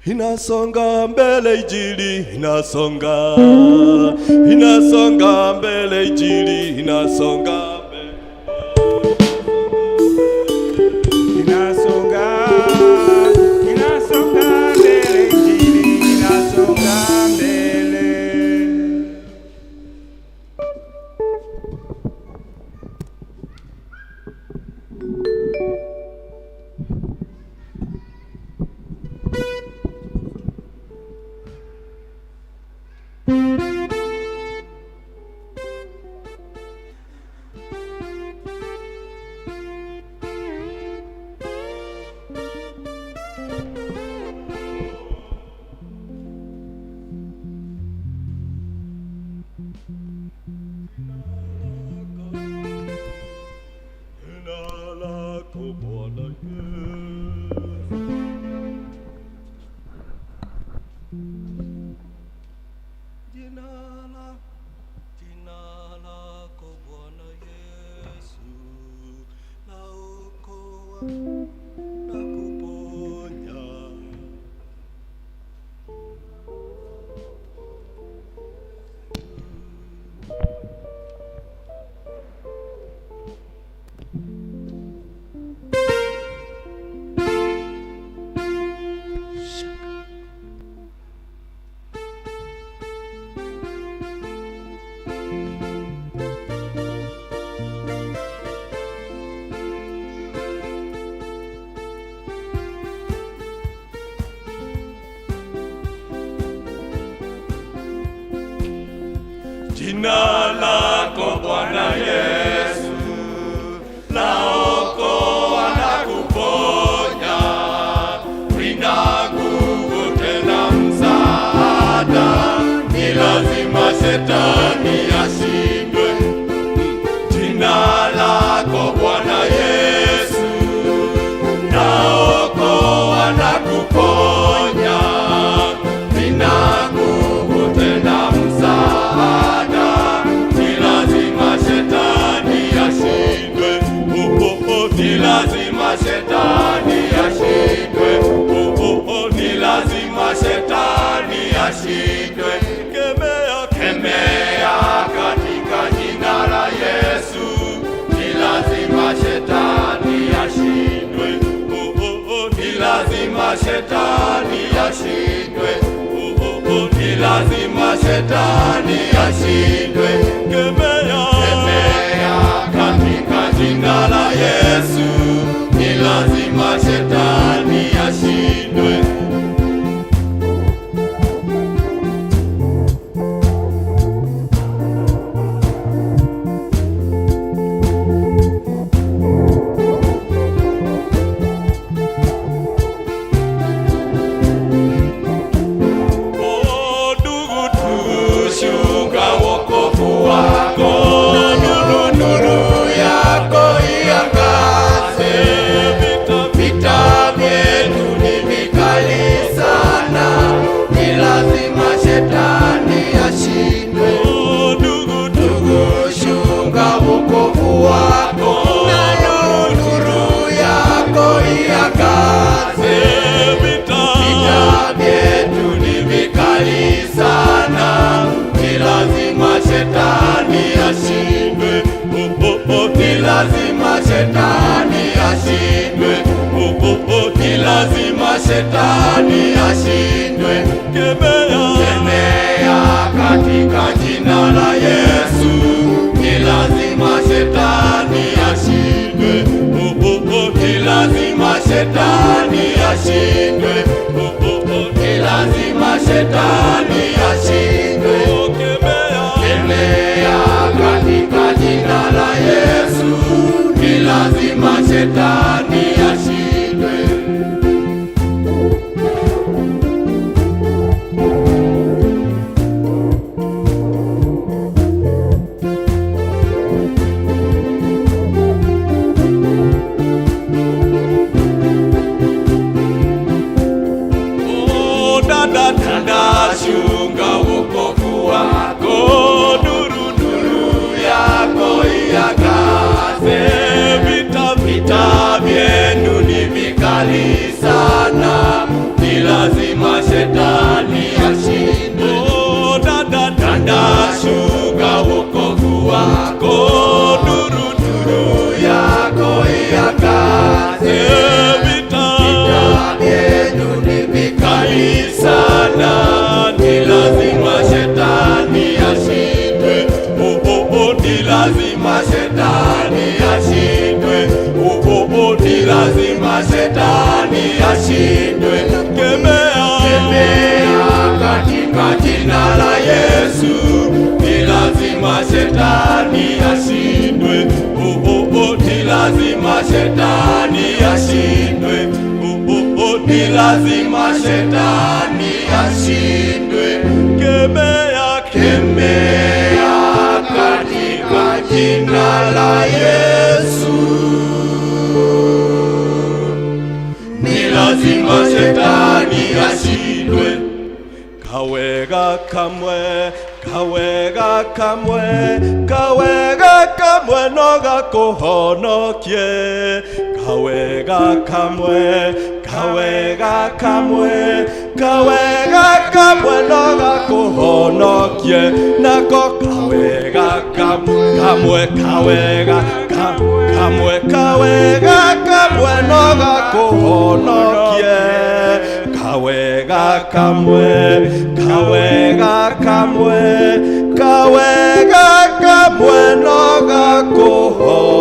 Inasonga mbele Injili, inasonga, inasonga mbele Injili, inasonga mbele. Inasonga, inasonga mbele Injili, inasonga mbele. Jina lako Bwana Yesu. Jina lako Bwana Yesu, laokoa na kuponya. Jina lako Bwana Yesu, laokoa na kuponya, lina nguvu tena msaada, ni lazima shetani ashindwe. Jina lako Bwana Yesu, laokoa na kuponya, lina nguvu tena msaada, ni lazima shetani ashindwe. Oh, oh, oh, ni lazima shetani ashindwe. Oh, oh, oh, ni lazima shetani ashindwe. Kemea, kemea katika jina la Yesu, ni lazima shetani ashindwe. Oh, oh, oh, ni lazima shetani ashindwe. Oh, oh, oh, ni lazima shetani ashindwe. Kemea, kemea katika jina la Yesu, ni lazima shetani ashindwe. Oh, ndugu, chunga wokovu wako, nuru, nuru yako iangaze. Vita vyetu ni vikali sana, ni lazima shetani ashindwe. Oh, ndugu, ndugu, chunga wokovu wako, nayo nuru yako iangaze. Vita vyetu ni vikali sana, ni lazima shetani ashindwe. Oh, oh, oh, ni lazima shetani ashindwe. Oh, oh, oh, ni lazima shetani ashindwe. Kemea, kemea katika jina la Yesu, ni lazima shetani ashindwe. Oh, oh, oh, ni lazima shetani ashindwe. Oh, oh, oh, ni lazima shetani ashindwe. Oh, kemea, kemea katika jina la Yesu, ni lazima shetani ashindwe. Oh, dada, dada, chunga wokovu wako, nuru, nuru yako iangaze. Vita, vita vyenu ni vikali sana, ni lazima shetani ashindwe. Oh, dada, dada, shuka wokovu wako, nuru, nuru yako iangaze. Vita, vita vyenu ni vikali sana, ni lazima shetani ashindwe. Oh, oh, oh, ni lazima shetani ashindwe. Oh, oh, oh, ni lazima shetani ashindwe. Kemea, kemea katika jina la Yesu, ni lazima shetani ashindwe. Oh, oh, oh, ni lazima shetani ashindwe. Oh, oh, oh, ni lazima shetani ashindwe. Kemea, kemea katika jina la Yesu, ni lazima shetani ashindwe. Kawega kamwe, kawega kamwe, kawega kamwe no gakũhonokie. Kawega kamwe, kawega kamwe, kawega kamwe no gakũhonokie. Nako kawega kamwe, kamwe, kawega kamwe, kawega kamwe no gakũhonokie. Kawega kamwe, kawega kamwe, kawega kamwe no gakũhonokie.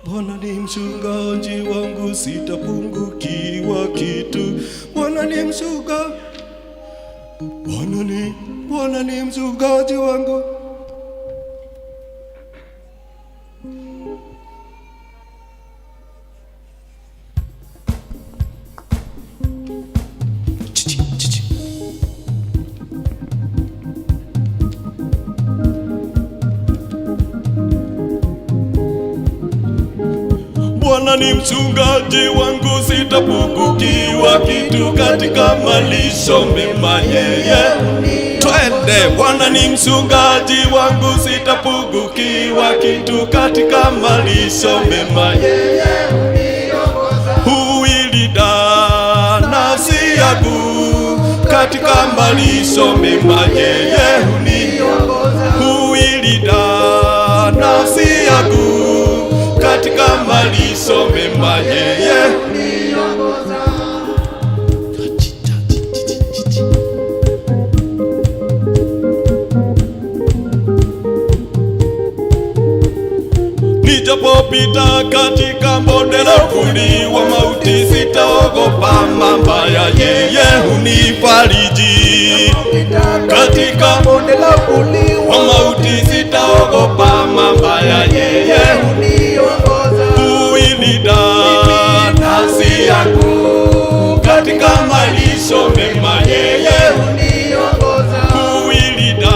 Bwana ni mchungaji wangu, sitapungukiwa kitu. Bwana ni mchunga, Bwana ni mchungaji wangu. Chichi, chichi. Bwana ni mchungaji wangu, sitapungukiwa kitu katika malisho mema yeye. Twende, Bwana ni mchungaji wangu, sitapungukiwa kitu katika malisho mema yeye. Huilinda nafsi yangu katika malisho mema yeye huilinda nafsi yangu katika malisho mema yeye. Nijapopita katika bonde la uvuli wa mauti, sitaogopa mabaya, yeye hunifariji. Katika bonde la uvuli wa mauti, sitaogopa mabaya, yeye huniongoza huilinda nafsi yangu katika malisho mema, yeye huniongoza huilinda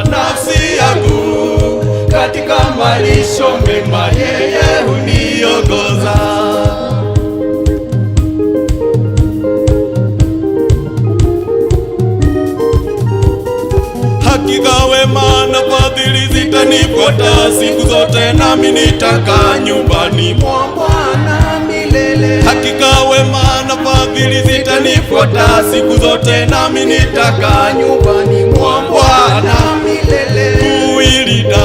nafsi yangu katika malisho mema, yeye. nami nitakaa nyumbani mwa Bwana milele. Hakika wema na fadhili zitanifuata siku zote, nami nitakaa Nyumbani mwa Bwana milele. Kuilinda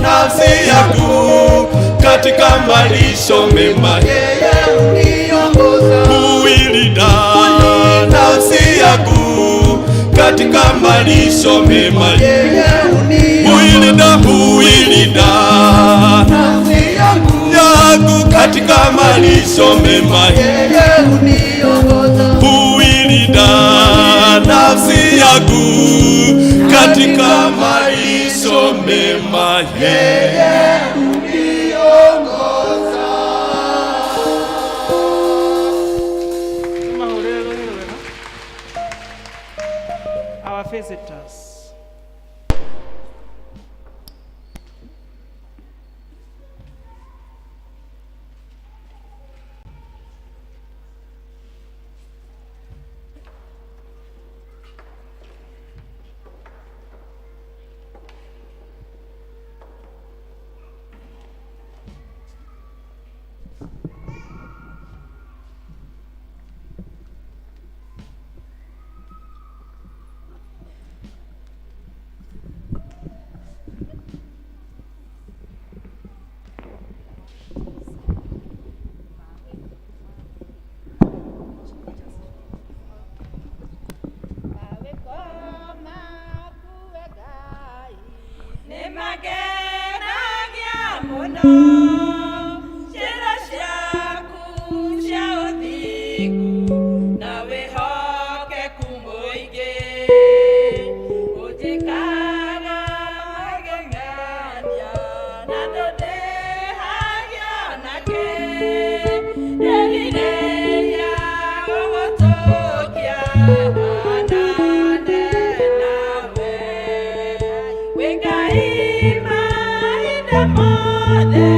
nafsi yangu katika malisho mema, Yeye huniongoza. kuilinda nafsi yangu katika malisho mema, Yeye huniongoza. kuilinda, kuilinda Nafsi yangu. yangu katika malisho mema, Yeye huniongoza. kuilinda nafsi yangu katika malisho mema. Yeye huniongoza. Tumahurĩre rũhĩ rwega. Our visitors. Nĩmakenagia mũno njĩra ciaku cia ũthingu na wĩhokeku mũingĩ. Ũnjĩkaga magegania na ndũndĩhagia nakĩ. Ndĩrirĩria gũgũtũkia hanane nawe. Wĩ Ngai mahinda mothe.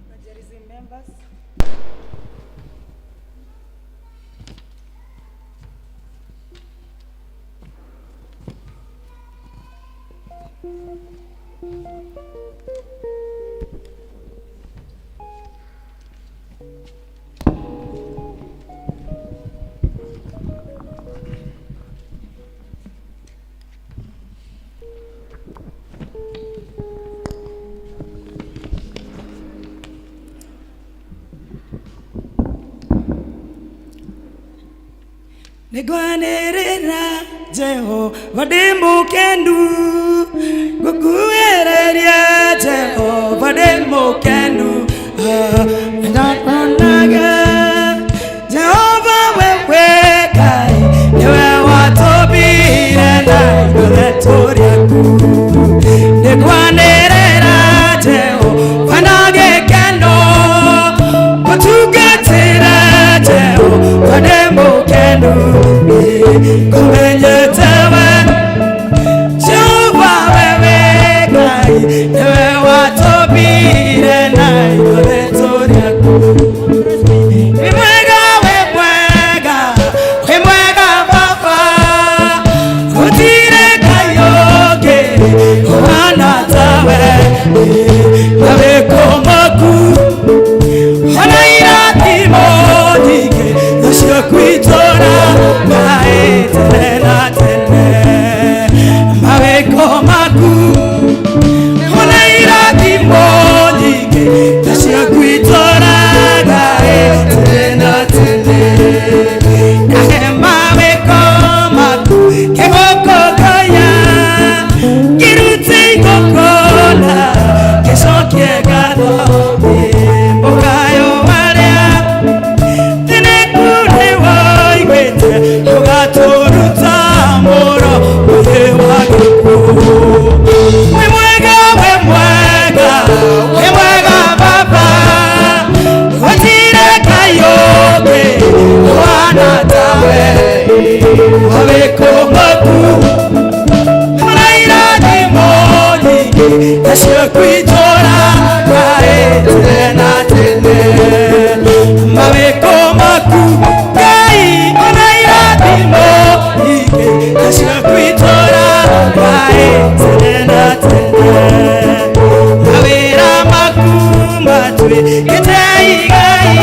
Majerism members. Nĩngwanĩrĩra Jehova ndĩ mũkenu, ngũkuĩrĩria Jehova ndĩ mũkenu. Ah, ndakuonaga Jehova wewe Ngai, nĩwe watũmbire na ithuothe tũrĩ aku. Nĩngwanĩrĩra Jehova na gĩkeno, ngũtungatĩra Jehova ndĩ mũkenu. Kũmenyete we Jehova wewe Ngai, nĩwe watũmbire na ithuothe tũrĩ aku. Wĩ mwega, wĩ mwega, wĩ mwega Baba, gũtirĩ Ngai ũngĩ ũhaana tawe. Mawĩko maku ona irathimo nyingĩ nacio kwitũra maĩ tene na tene. Mawĩko maku ona irathimo nyingĩ nacio kwitũra Ngai tene na tene. Ndahe mawĩko maku kĩgoko kaya ngĩrute igongona ngĩcokie ngatho mũkayo marĩa tene kũrĩ waiguĩte ũgatũruta mũro mũthĩ wa gĩkuũ. Wĩ mwega, wĩ mwega, wĩ mwega Baba, gũtirĩ Ngai ũngĩ ũhaana tawe. Mawĩko maku ona irathimo nyingĩ nacio kwitũra Ngai tene na tene. Mawĩko maku Ngai ona irathimo nyingĩ nacio kwitũra Ngai tene na tene. Mawĩra maku matuĩkĩte igai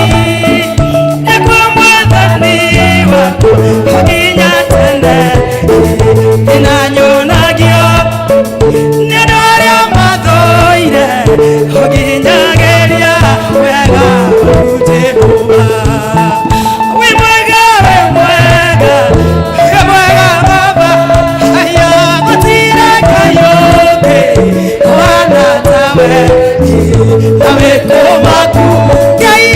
nĩkuo Mwathani waku nginya tene. Nĩnanyonagio nĩ andũ arĩa mathũire ũnginyagĩria wega waku Jehova. Wĩ mwega, wĩ mwega, wĩ mwega Baba, aya gũtirĩ Ngai ũngĩ ũhaana tawe. Mawĩko maku Ngai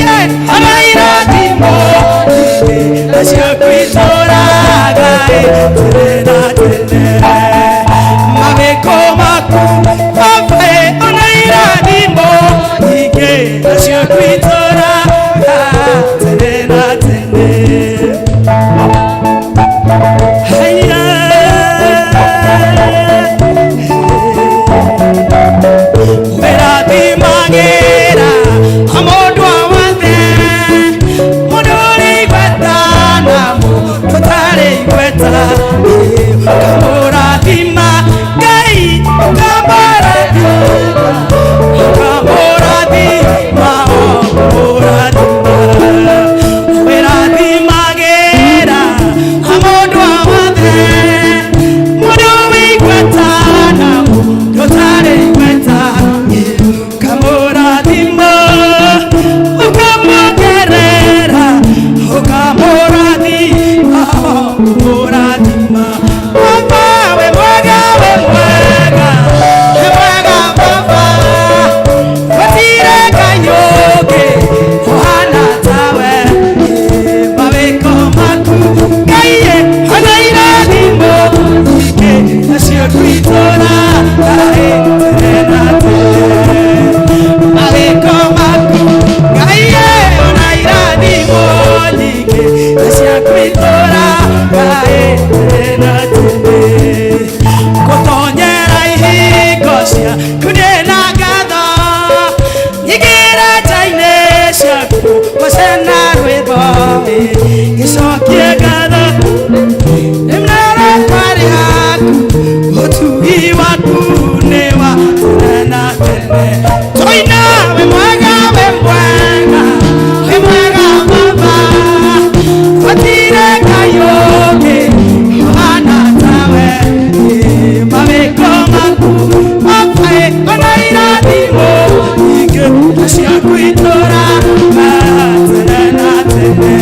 ona irathimo nyingĩ nacio kwitũra Ngai tene na tene. Mawĩko maku Baba ona irathimo nyingĩ nacio kwitũra Ngai tene na tene. Haiya. Wĩrathimagĩra mũndũ o wothe, mũndũ ũrĩ igweta na mũndũ ũtarĩ igweta. Ũkamũrathima Ngai, ũkamũrathima, ũkamũrathima, ũkamũrathima. Wĩrathimagĩra Gĩcokie ngatho nĩ kwari haku ũtugi waku nĩ wa tene na tene. Tũina wĩ mwega, wĩ mwega, wĩ mwega Baba, gũtirĩ Ngai ũngĩ ũhaana tawe. Mawĩko maku Baba ĩ, ona irathimo nyingĩ ciaku itũũraga tene na tene.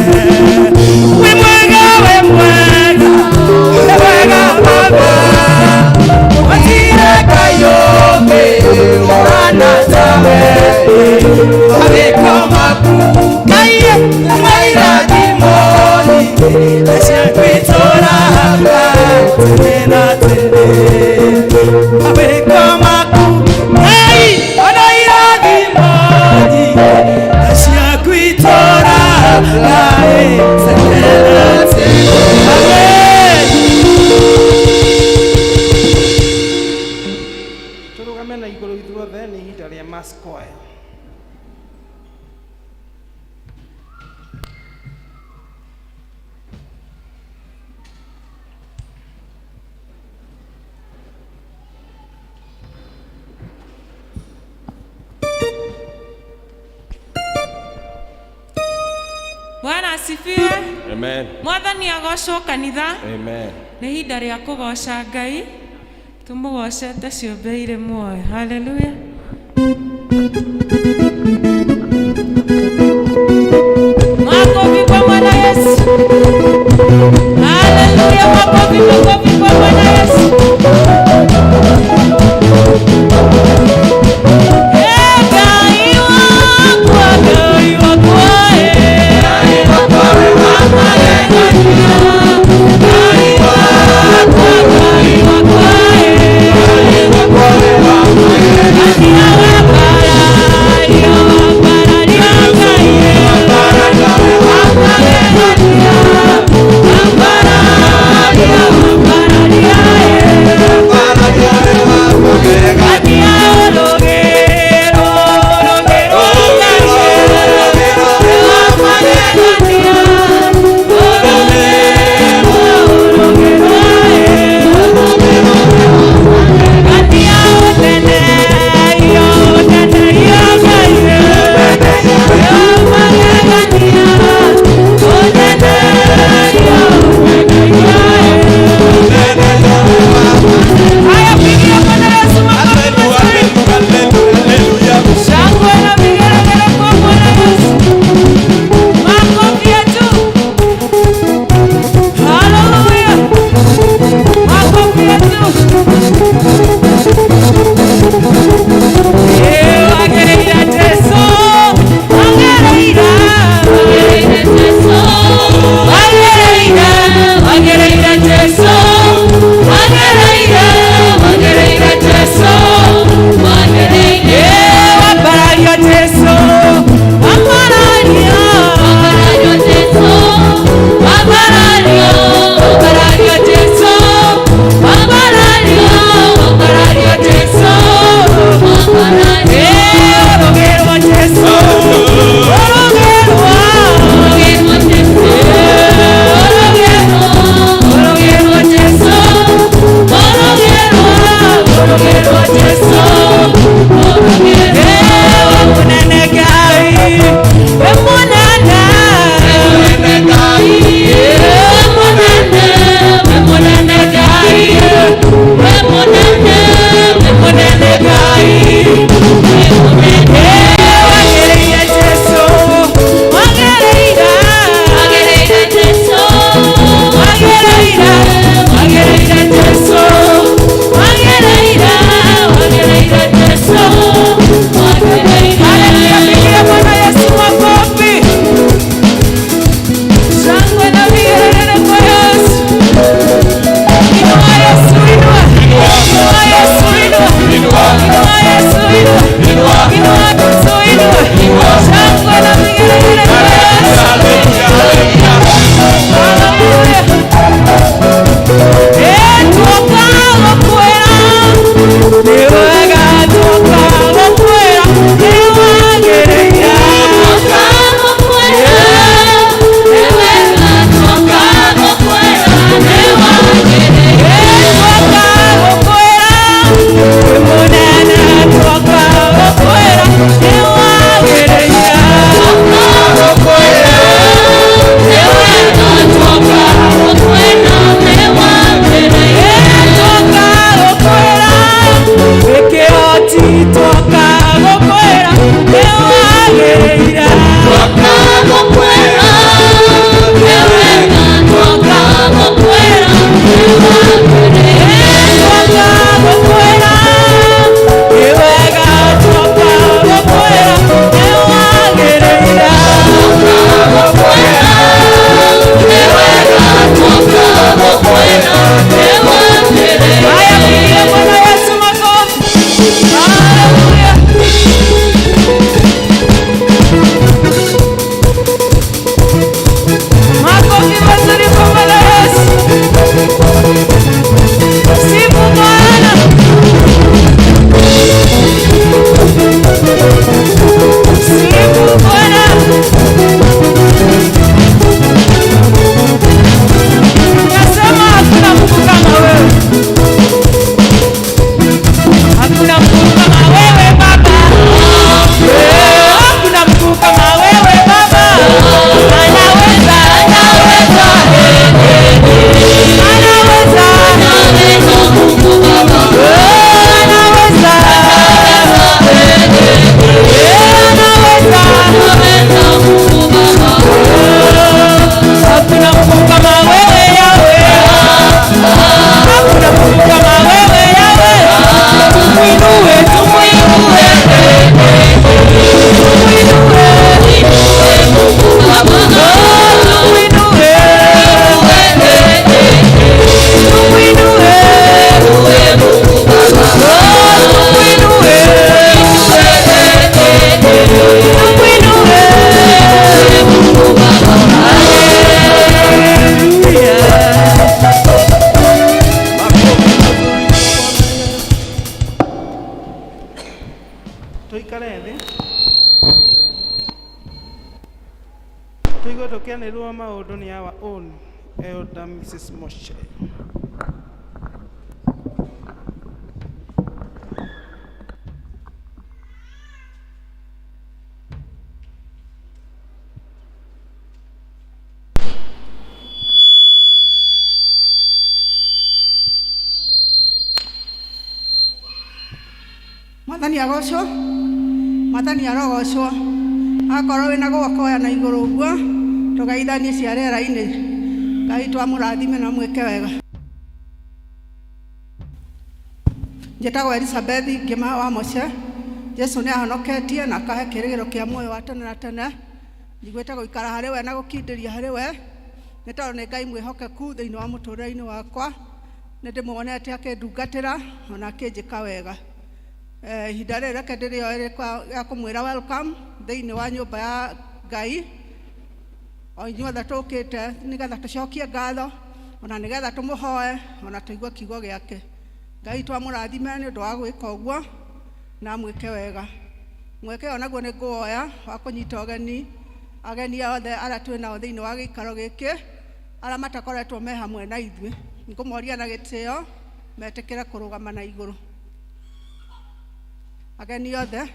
Wĩ mwega, wĩ mwega, wĩ mwega Baba, gũtirĩ Ngai ũngĩ ũhaana tawe. Mawĩko maku Ngai ĩ, ona irathimo nyingĩ ciaku itũũraga tene na tene. Mawĩko maku Ngai, ona irathimo nyingĩ ciaku itũũraga tene na tene. Amen. Tũrũgame na igũrũ ithuothe nĩ ihinda rĩa mass choir. Bwana asifiwe. Amen. Mwathani agocwo kanitha. Amen. Nĩ ihinda rĩa kũgoca Ngai, tũmũgocete ciũmbe irĩ muoyo. Haleluya. Makofi kwa Bwana Yesu. Haleluya, makofi, makofi kwa Bwana Yesu. Eh, Ngai wakwa, Ngai wakwa, eh. Ngai wakwa, Ngai wakwa, Ngai wakwa, eh. Ngai wa bara, Tũigue tũkĩanĩrĩrwo maũndũ nĩ our own Elder Mrs. Moshe. Mwathani agocwo, Mwathani arogocwo. Akorwo wĩna guoko oya na igũrũ ũguo, tũgeithanie cia rĩera-inĩ. Ngai twamũrathime na mwĩke wega. Njĩtagwo Elizabeth Ngĩma wa Moshe. Jesu nĩ ahonoketie na akahe kĩĩrĩgĩrĩro kĩa muoyo wa tene na tene. Njiguĩte gũikara harĩ we na gũkindĩria harĩ we, nĩ tondũ nĩ Ngai mwĩhokeku thĩinĩ wa mũtũrĩre-inĩ wakwa. Nĩ ndĩmuonete akĩndungatĩra ona akĩnjĩka wega. Ihinda rĩrĩ reke ndĩrĩoe rĩa kũmwĩra welcome thĩinĩ wa nyũmba ya Ngai. O inyuothe tũkĩte nĩgetha tũcokie ngatho ona nĩgetha tũmũhoe ona tũigue kiugo gĩake. Ngai twamũrathime nĩ ũndũ wa gwĩka ũguo na mwĩke wega. Mweke ũyũ naguo nĩ ngũwoya wa kũnyita ũgeni ageni othe arĩa twĩ nao thĩinĩ wa gĩikaro gĩkĩ, arĩa matakoretwo me hamwe na ithuĩ. Ngũmoria na gĩtĩo metĩkĩre kũrũgama na igũrũ. Ageni othe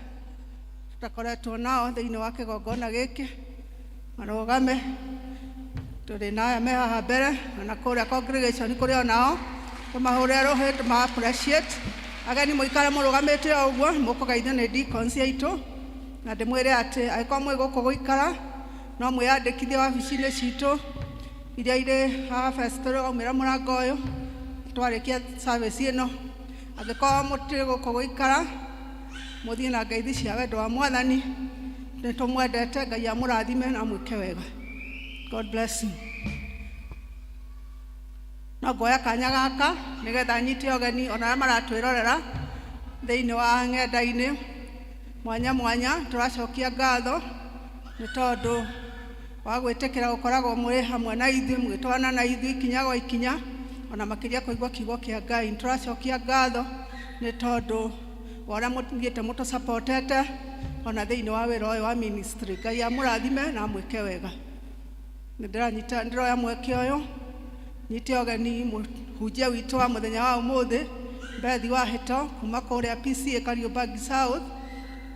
tũtakoretwo nao thĩinĩ wa kĩgongona gĩkĩ marũgame. Tũrĩ na aya me haha mbere ona kũrĩa congregation kũrĩ o nao, tũmahũre rũhĩ, tũma appreciate. Ageni mũikare mũrũgamĩte o ũguo, mũkũgeithio nĩ deacons aitũ, na ndĩmwĩre atĩ angĩkorwo mwĩ gũkũ gũikara no mwĩyandĩkithie wabici-inĩ citũ iria irĩ haha Festo waumĩra mũrango ũyũ twarĩkia service ĩno. Angĩkorwo mũtirĩ gũkũ gũikara, mũthiĩ na ngeithi cia wendo wa Mwathani. Nĩ tũmwendete, Ngai amũrathime na amwĩke wega. God bless you. No ngoya kanya gaka nĩgetha nyite ũgeni ona arĩa maratwĩrorera thĩinĩ wa ng'enda-inĩ mwanya mwanya. Tũracokia ngatho nĩ tondũ wa gwĩtĩkĩra gũkoragwo mũrĩ hamwe na ithuĩ, mũgĩtwarana na ithuĩ ikinya gwa ikinya, ona makĩria kũigua kiugo kĩa Ngai. Nĩ tũracokia ngatho nĩ tondũ wa ũrĩa mũthiĩte mũtũsupportete ona thĩinĩ wa wĩra ũyũ wa ministry. Ngai amũrathime na amwĩke wega. Nĩ ndĩranyita, ndĩroya mweke ũyũ nyite ũgeni mũhunjia witũ wa mũthenya wa ũmũthĩ, Bethi wa Hĩto kuma kũrĩa PCA Kariobangi South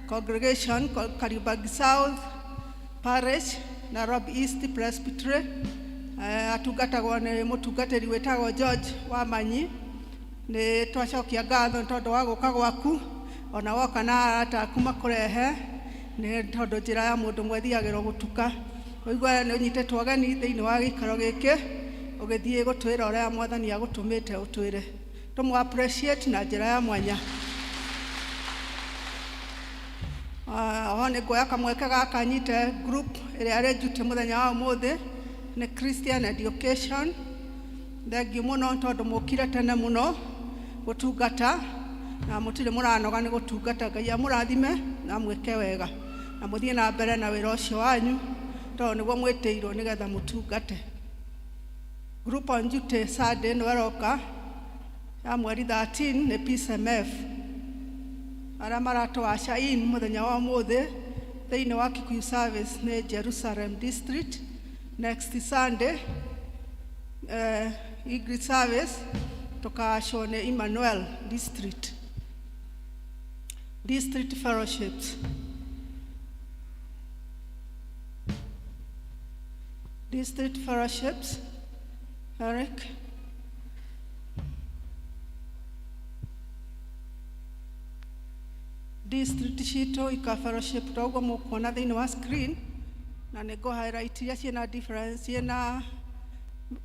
Congregation, Kariobangi South Parish, Nairobi East Presbytery. Atungatagwo nĩ mũtungatĩri wĩtagwo George Wamanyi. Nĩ twacokia ngatho nĩ tondũ wa gũka gwaku, ona woka na arata aku makũrehe, nĩ tondũ njĩra ya mũndũ mwethiagĩrwo gũtuka. Ũigue nĩ ũnyitĩtwo ũgeni thĩinĩ wa gĩikaro gĩkĩ, ũgĩthiĩ gũtwĩra ũrĩa Mwathani agũtũmĩte ũtwĩre. Tũmũ appreciate na njĩra ya mwanya. Oho nĩ nguoya kamweke gaka nyite group ĩrĩa ĩrĩ duty mũthenya wa ũmũthĩ nĩ Christian Education. Thengiũ mũno tondũ mũkire tene mũno gũtungata na mũtirĩ mũranoga nĩ gũtungata. Ngai amũrathime na amwĩke wega na mũthiĩ na mbere na wĩra ũcio wanyu tondũ nĩguo mwĩtĩirwo nĩgetha mũtungate. Group on duty Sunday ĩno ĩroka ya mweri 13 nĩ PCMF. Arĩa maratũwasha in mũthenya wa ũmũthĩ thĩinĩ wa Kikuyu service nĩ Jerusalem District. Next Sunday English service tũkawashwo nĩ Emmanuel District. District Fellowships. District Fellowships. Eric. District citũ ika fellowship ta ũguo mũkuona thĩinĩ wa screen, na nĩ ngũ highlight iria ciĩna difference, ciĩna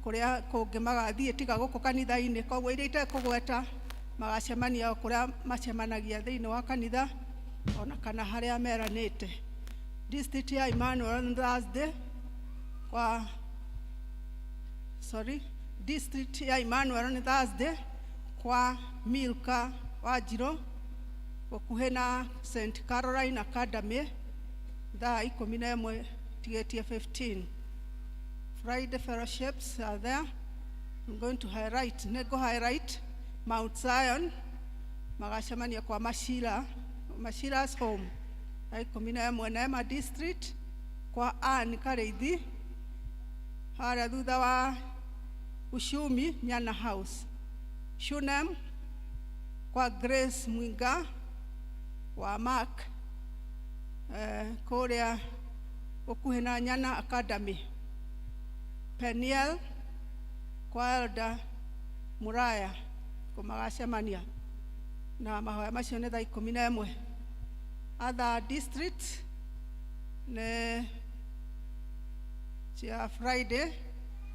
kũrĩa kũngĩ magathiĩ tiga gũkũ kanitha-inĩ. Koguo iria itekũgweta magacemania o kũrĩa macemanagia thĩinĩ wa kanitha ona kana harĩa meranĩte. District ya Emmanuel on Thursday kwa, sorry, district ya Emmanuel on Thursday kwa Milka Wanjirũ gũkuhĩ na St Caroline Academy thaa 11 tigĩtie 15. Friday fellowships are there. I'm going to highlight, nĩ highlight Mount Zion magacemania kwa Mashira, Mashira's home thaa 11. Neema District kwa Ann Karĩithi. Harĩa thutha wa Ushumi Nyana House. Shunem kwa Grace Mwinga wa Mark, kũrĩa gũkuhĩ na Nyana Academy. Peniel kwa Elder Muraya kũmagacemania na mahoya macio nĩ thaa 11. Other district nĩ cia Friday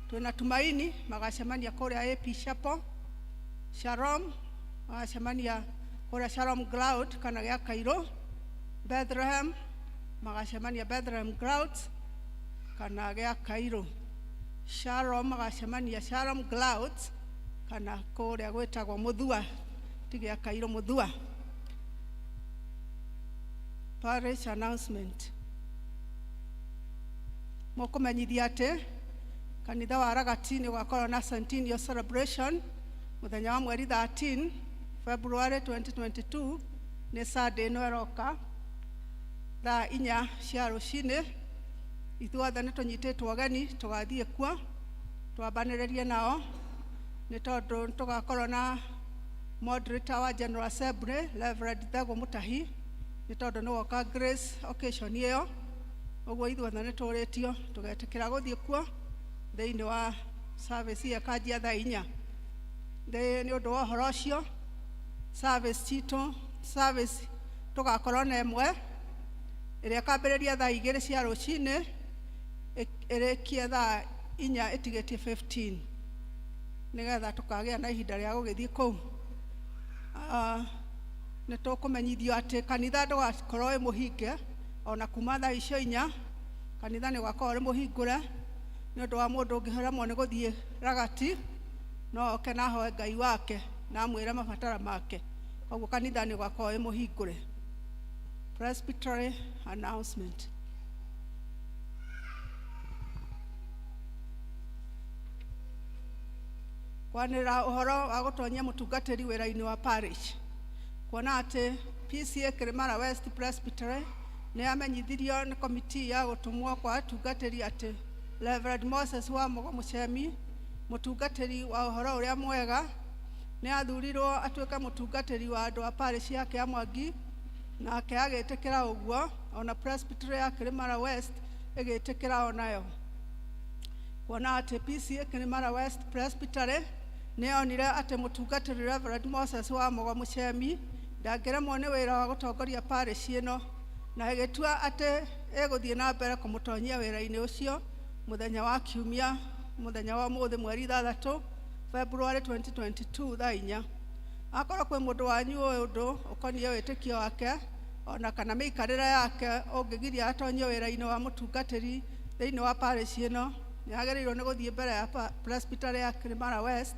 twĩna Tumaini magacemania kũrĩa AP Chapel. Shalom magacemania kũrĩa Shalom Ground kana gĩa Kairũ. Bethlehem magacemania Bethlehem Ground kana gĩa Kairũ. Shalom magacemania Shalom Ground kana kũrĩa gwĩtagwo Mũthua, ti gĩa Kairũ, Mũthua. Parish announcement. Mũkũmenyithia atĩ kanitha wa Ragati nĩ ũgakorwo na centennial celebration mũthenya wa mweri 13 February 2022, nĩ Sunday ĩno ĩroka, thaa 4 cia rũcinĩ. Ithuothe nĩ tũnyitĩtwo ũgeni tũgathiĩ kuo twambanĩrĩrie nao, nĩ tondũ nĩ tũgakorwo na moderator wa General Assembly Reverend Thegũ Mũtahi, nĩ tondũ nĩ woka grace occasion ĩyo. Ũguo ithuothe nĩ tũrĩtio tũgetĩkĩra gũthiĩ kuo thĩinĩ wa service ĩyo ĩkanjia thaa 4. Nĩ ũndũ wa ũhoro ũcio, service citũ, service tũgakorwo na ĩmwe ĩrĩa ĩkambĩrĩria thaa 2 cia rũcinĩ, ĩrĩkie thaa 4 ĩtigĩtie 15, nĩgetha tũkagĩa na ihinda rĩa gũgĩthiĩ kũu. Nĩ tũkũmenyithio atĩ kanitha ndũgakorwo wĩ mũhinge ona kuma thaa icio 4, kanitha nĩ ũgakorwo ũrĩ mũhingũre nĩ ũndũ wa mũndũ ũngĩremwo nĩ gũthiĩ Ragati, no oke na ahoe Ngai wake na amwĩre mabatara make. Koguo kanitha nĩ ũgakorwo wĩ mũhingũre. Presbytery announcement. Kwanĩrĩra ũhoro wa gũtonyia mũtungatĩri wĩra-inĩ wa parish. Kuona atĩ PCA Kĩrĩmara West Presbytery nĩ yamenyithirio nĩ komiti ya gũtũmwo kwa atungatĩri atĩ Reverend Moses wa Mũgo Mũcemi, mũtungatĩri wa ũhoro ũrĩa mwega, nĩ athurirwo atuĩke mũtungatĩri wa andũ a parish ya Kĩamwangi, nake agĩtĩkĩra ũguo, ona Presbytery ya Kĩrĩmara West ĩgĩtĩkĩra onayo. Kuona atĩ PCA Kĩrĩmara West Presbytery nĩ yonire atĩ mũtungatĩri Reverend Moses wa Mũgo Mũcemi ndangĩremwo nĩ wĩra wa gũtongoria parish ĩno, na ĩgĩtua atĩ ĩgũthiĩ na mbere kũmũtonyia wĩra-inĩ ũcio mũthenya wa Kiumia, mũthenya wa ũmũthĩ mweri 6 February 2022 thaa 4. Akorwo kwĩ mũndũ wanyu ũĩ ũndũ ũkoniĩ wĩtĩkio wake ona kana mĩikarĩre yake ũngĩgiria atonyio wĩra-inĩ wa mũtungatĩri thĩinĩ wa parish ĩno, nĩ agĩrĩirwo nĩ gũthiĩ mbere ya Presbytery ya Kĩrĩmara West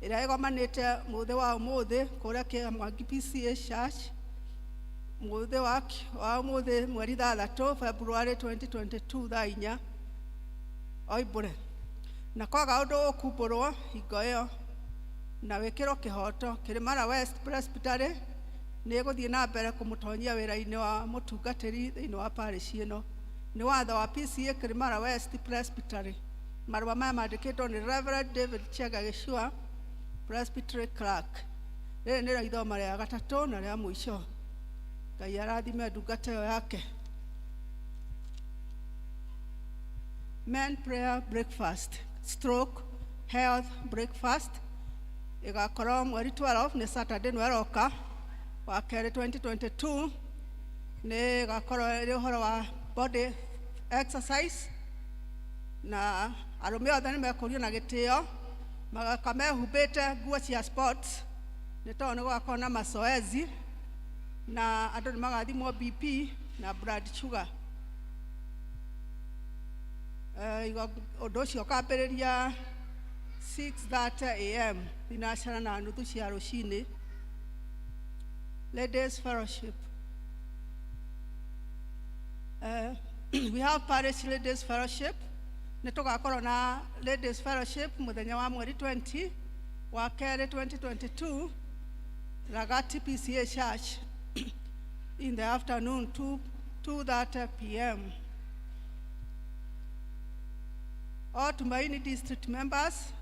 ĩrĩa ĩgomanĩte mũthĩ wa ũmũthĩ kũrĩa Kĩamwangi PCA Church, mũthĩ wa ũmũthĩ mweri 6 February 2022 thaa 4, oimbũre na kwaga ũndũ ũkumbũrwo hingo ĩyo na wĩkĩrwo kĩhoto, Kĩrĩmara West Presbytery nĩ ĩgũthiĩ na mbere kũmũtonyia wĩra-inĩ wa mũtungatĩri thĩinĩ wa parish ĩno. Nĩ watho wa PCA Kĩrĩmara West Presbytery. Marũa maya mandĩkĩtwo nĩ Reverend David Chega Gĩcua, Presbytery Clerk. Rĩrĩ nĩrĩo ithoma rĩa gatatũ na rĩa mũico. Ngai arathime ndungata ĩyo yake. Men prayer breakfast stroke health breakfast ĩgakorwo mweri 12, nĩ Saturday no ĩroka, wa kerĩ 2022. Nĩ ĩgakorwo ĩrĩ ũhoro wa body exercise, na arũme othe nĩ mekũrio na gĩtĩo magaka mehumbĩte nguo cia sports, nĩ tondũ nĩ gũgakorwo na mazoezi, na andũ nĩ magathimwo BP na blood sugar. Ũndũ ũcio ũkambĩrĩria 6:30 am, 9:30 cia rũcinĩ. Ladies Fellowship. We have Parish Ladies Fellowship. Nĩ tũgakorwo na Ladies Fellowship mũthenya wa mweri 20 wa kerĩ 2022, Ragati PCA Church, in the afternoon 2:30 p.m. All Tumaini district members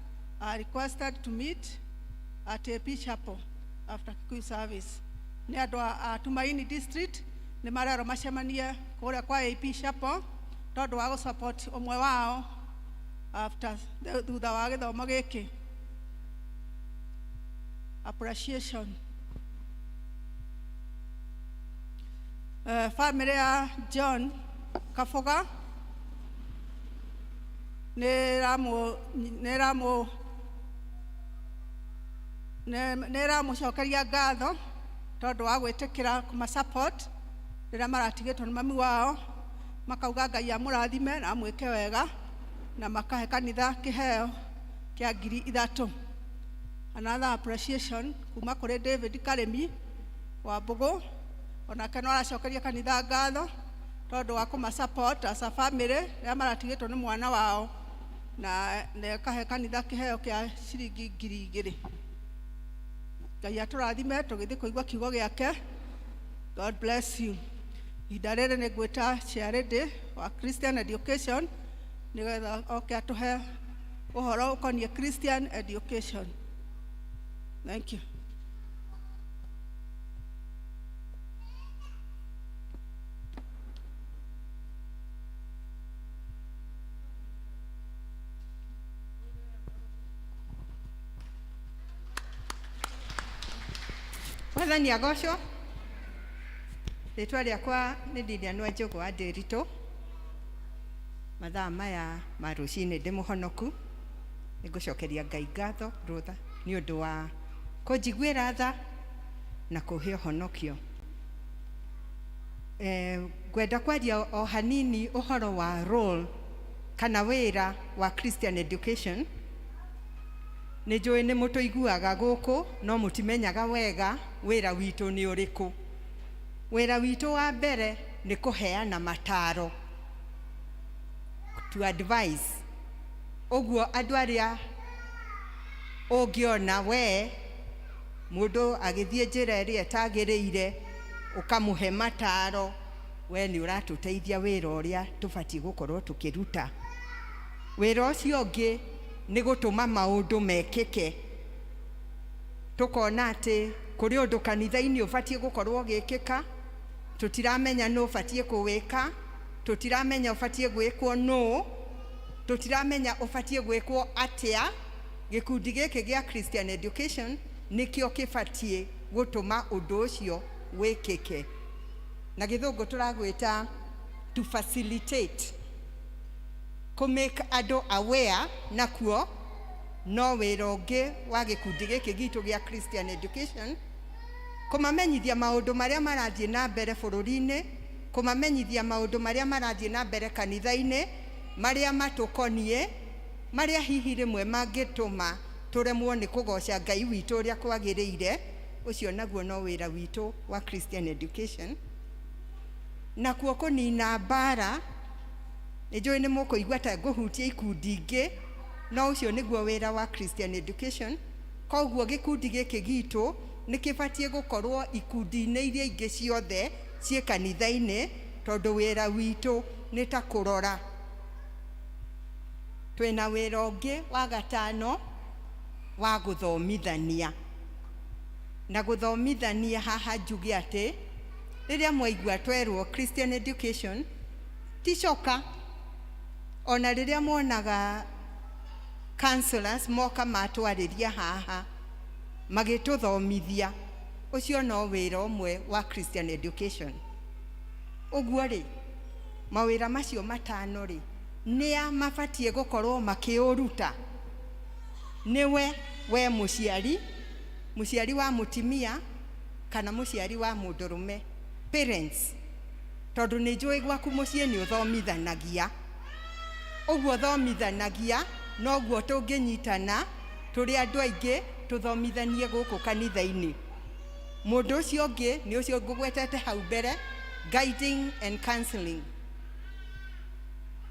are requested to meet at AP Chapel after Kikuyu service. Nĩ andũ a Tumaini district nĩ marerwo macemanie kũrĩa kwa AP Chapel tondũ wa gũ-support ũmwe wao after thutha wa gĩthomo gĩkĩ. Appreciation. Family ya John Kaboga nĩ ĩramũ nĩ ĩramũ nĩ ĩramũcokeria ngatho tondũ wa gwĩtĩkĩra kũma support rĩrĩa maratigĩtwo nĩ mami wao, makauga Ngai amũrathime na amwĩke wega, na makahe kanitha kĩheo kĩa 3,000. Another appreciation kuma kũrĩ David Karĩmi wa Mbũgũ, onake no aracokeria kanitha ngatho tondũ wa kũma support as a family rĩrĩa maratigĩtwo nĩ mwana wao, na ĩkahe kanitha kĩheo kĩa ciringi 2,000. Ngai atũrathime tũgĩthiĩ kũigua kiugo gĩake. God bless you. Ihinda rĩrĩ nĩ ngwĩta Charity wa Christian Education nĩgetha oke atũhe ũhoro ũkoniĩ Christian Education. Thank you. Mwathani agocwo. Rĩtwa rĩakwa nĩ Lilian Wanjũgũ wa Ndĩritũ. Mathaa maya ma rũcinĩ ndĩ mũhonoku. Nĩ ngũcokeria Ngai ngatho rũtha nĩ ũndũ wa kũnjiguĩra tha na kũhe ũhonokio. Ngwenda kwaria o hanini ũhoro wa role kana wĩra wa Christian Education. Nĩ njũĩ nĩ mũtũiguaga gũkũ no mũtimenyaga wega wĩra witũ nĩ ũrĩkũ. Wĩra witũ wa mbere nĩ kũheana mataro, to advise. Ũguo andũ arĩa ũngĩona we mũndũ agĩthiĩ njĩra ĩrĩa ĩtagĩrĩire ũkamũhe mataro, we nĩ ũratũteithia wĩra ũrĩa tũbatiĩ gũkorwo tũkĩruta. Wĩra ũcio ũngĩ nĩ gũtũma maũndũ mekĩke. Tũkona atĩ kũrĩ ũndũ kanitha-inĩ ũbatiĩ gũkorwo ũgĩkĩka, tũtiramenya nũ ũbatiĩ kũwĩka, tũtiramenya ũbatiĩ gwĩkwo nũ, tũtiramenya ũbatiĩ gwĩkwo atĩa. Gĩkundi gĩkĩ gĩa Christian Education nĩkĩo kĩbatiĩ gũtũma ũndũ ũcio wĩkĩke. Na gĩthũngũ tũragwĩta to facilitate, kũ make andũ aware nakuo no wĩra ũngĩ wa gĩkundi gĩkĩ gitũ gĩa Christian Education, kũmamenyithia maũndũ marĩa marathiĩ na mbere bũrũri-inĩ, kũmamenyithia maũndũ marĩa marathiĩ na mbere kanitha-inĩ, marĩa matũkoniĩ, marĩa hihi rĩmwe mangĩtũma tũremwo nĩ kũgoca Ngai witũ ũrĩa kwagĩrĩire. Ũcio naguo no wĩra witũ wa Christian Education. Nakuo kũnina mbara, nĩ njũĩ nĩ mũkũigua ta ngũhutia ikundi ingĩ, no ũcio nĩguo wĩra wa Christian Education. Koguo gĩkundi gĩkĩ gitũ nĩ kĩbatiĩ gũkorwo ikundi-inĩ iria ingĩ ciothe ciĩ kanitha-inĩ, tondũ wĩra witũ nĩ ta kũrora. Twĩna wĩra ũngĩ wa gatano wa gũthomithania. Na gũthomithania haha njuge atĩ rĩrĩa mwaigua twerwo Christian Education ti coka. Ona rĩrĩa mwonaga counselors moka matwarĩria haha magĩtũthomithia, ũcio no wĩra ũmwe wa Christian Education. Ũguo rĩ, mawĩra macio matano rĩ, nĩa mabatiĩ gũkorwo makĩũruta? Nĩwe we mũciari, mũciari wa mũtimia kana mũciari wa mũndũrũme, parents, tondũ nĩ njũĩ gwaku mũciĩ nĩ ũthomithanagia. Ũguo ũthomithanagia noguo tũngĩnyitana tũrĩ andũ aingĩ tũthomithanie gũkũ kanitha-inĩ. Mũndũ ũcio ũngĩ nĩ ũcio ngũgwetete hau mbere, guiding and counseling.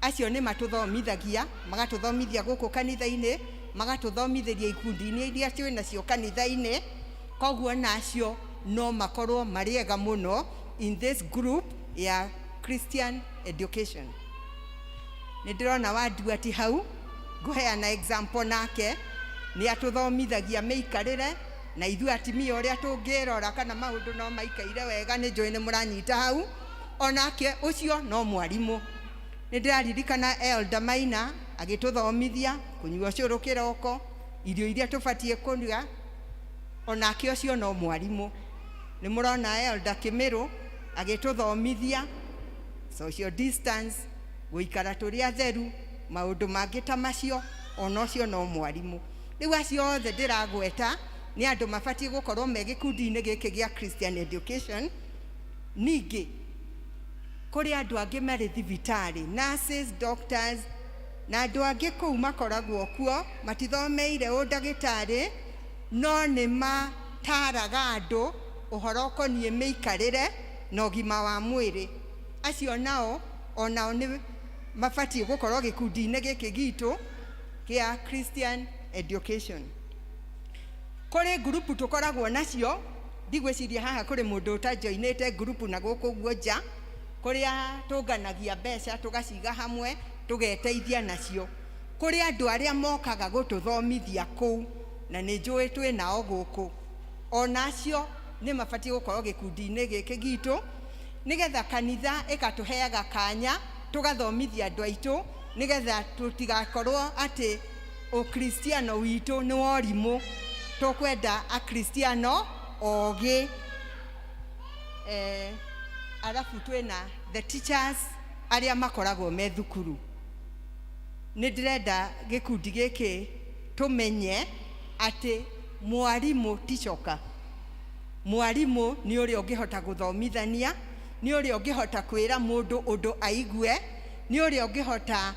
Acio nĩ matũthomithagia, magatũthomithia gũkũ kanitha-inĩ, magatũthomithĩria ikundi-inĩ iria twĩ nacio kanitha-inĩ. Koguo nacio no makorwo marĩ ega mũno in this group ya Christian Education. Nĩ ndĩrona Wandua ti hau. Ngũheana example nake nĩ atũthomithagia mĩikarĩre na ithuĩ atimia ũrĩa tũngĩrora kana maũndũ no maikaire wega. Nĩ njũĩ nĩ mũranyita hau. Onake ũcio no mwarimũ. Nĩ ndĩraririkana Elder Maina agĩtũthomithia kũnyua ũcũrũ kĩroko, irio iria tũbatiĩ kũrĩa, onake ũcio no mwarimũ. Nĩ mũrona Elder Kĩmĩrũ agĩtũthomithia social distance, gũikara tũrĩ atheru, maũndũ mangĩ ta macio, ona ũcio no mwarimũ. Rĩu acio othe ndĩragweta nĩ andũ mabatiĩ gũkorwo me gĩkundi-inĩ gĩkĩ gĩa Christian Education. Ningĩ kũrĩ andũ angĩ marĩ thibitarĩ, nurses, doctors na andũ angĩ kũu makoragwo kuo, matithomeire ũndagĩtarĩ, no nĩ mataraga andũ ũhoro ũkoniĩ mĩikarĩre na ũgima wa mwĩrĩ. Acio nao onao nĩ mabatiĩ gũkorwo gĩkundi-inĩ gĩkĩ gitũ kĩa Christian Education. Kũrĩ ngurubu tũkoragwo nacio, ndigwĩciria haha kũrĩ mũndũ ũtajoinĩte ngurubu na gũkũ ũguo nja, kũrĩa tũnganagia mbeca tũgaciga hamwe tũgeteithia nacio. Kũrĩ andũ arĩa mokaga gũtũthomithia kũu na nĩ njũĩ twĩ nao gũkũ, ona acio nĩ mabatiĩ gũkorwo gĩkundi-inĩ gĩkĩ gitũ, nĩgetha kanitha ĩgatũheaga kanya tũgathomithia andũ aitũ, nĩgetha tũtigakorwo atĩ ũkristiano witũ nĩ wa ũrimũ. Tũkwenda akristiano ogĩ. Arabu twĩna the teachers arĩa makoragwo me thukuru. Nĩ ndĩrenda gĩkundi gĩkĩ tũmenye atĩ mwarimũ ti coka. Mwarimũ nĩ ũrĩa ũngĩhota gũthomithania, nĩ ũrĩa ũngĩhota kwĩra mũndũ ũndũ aigue, nĩ ũrĩa ũngĩhota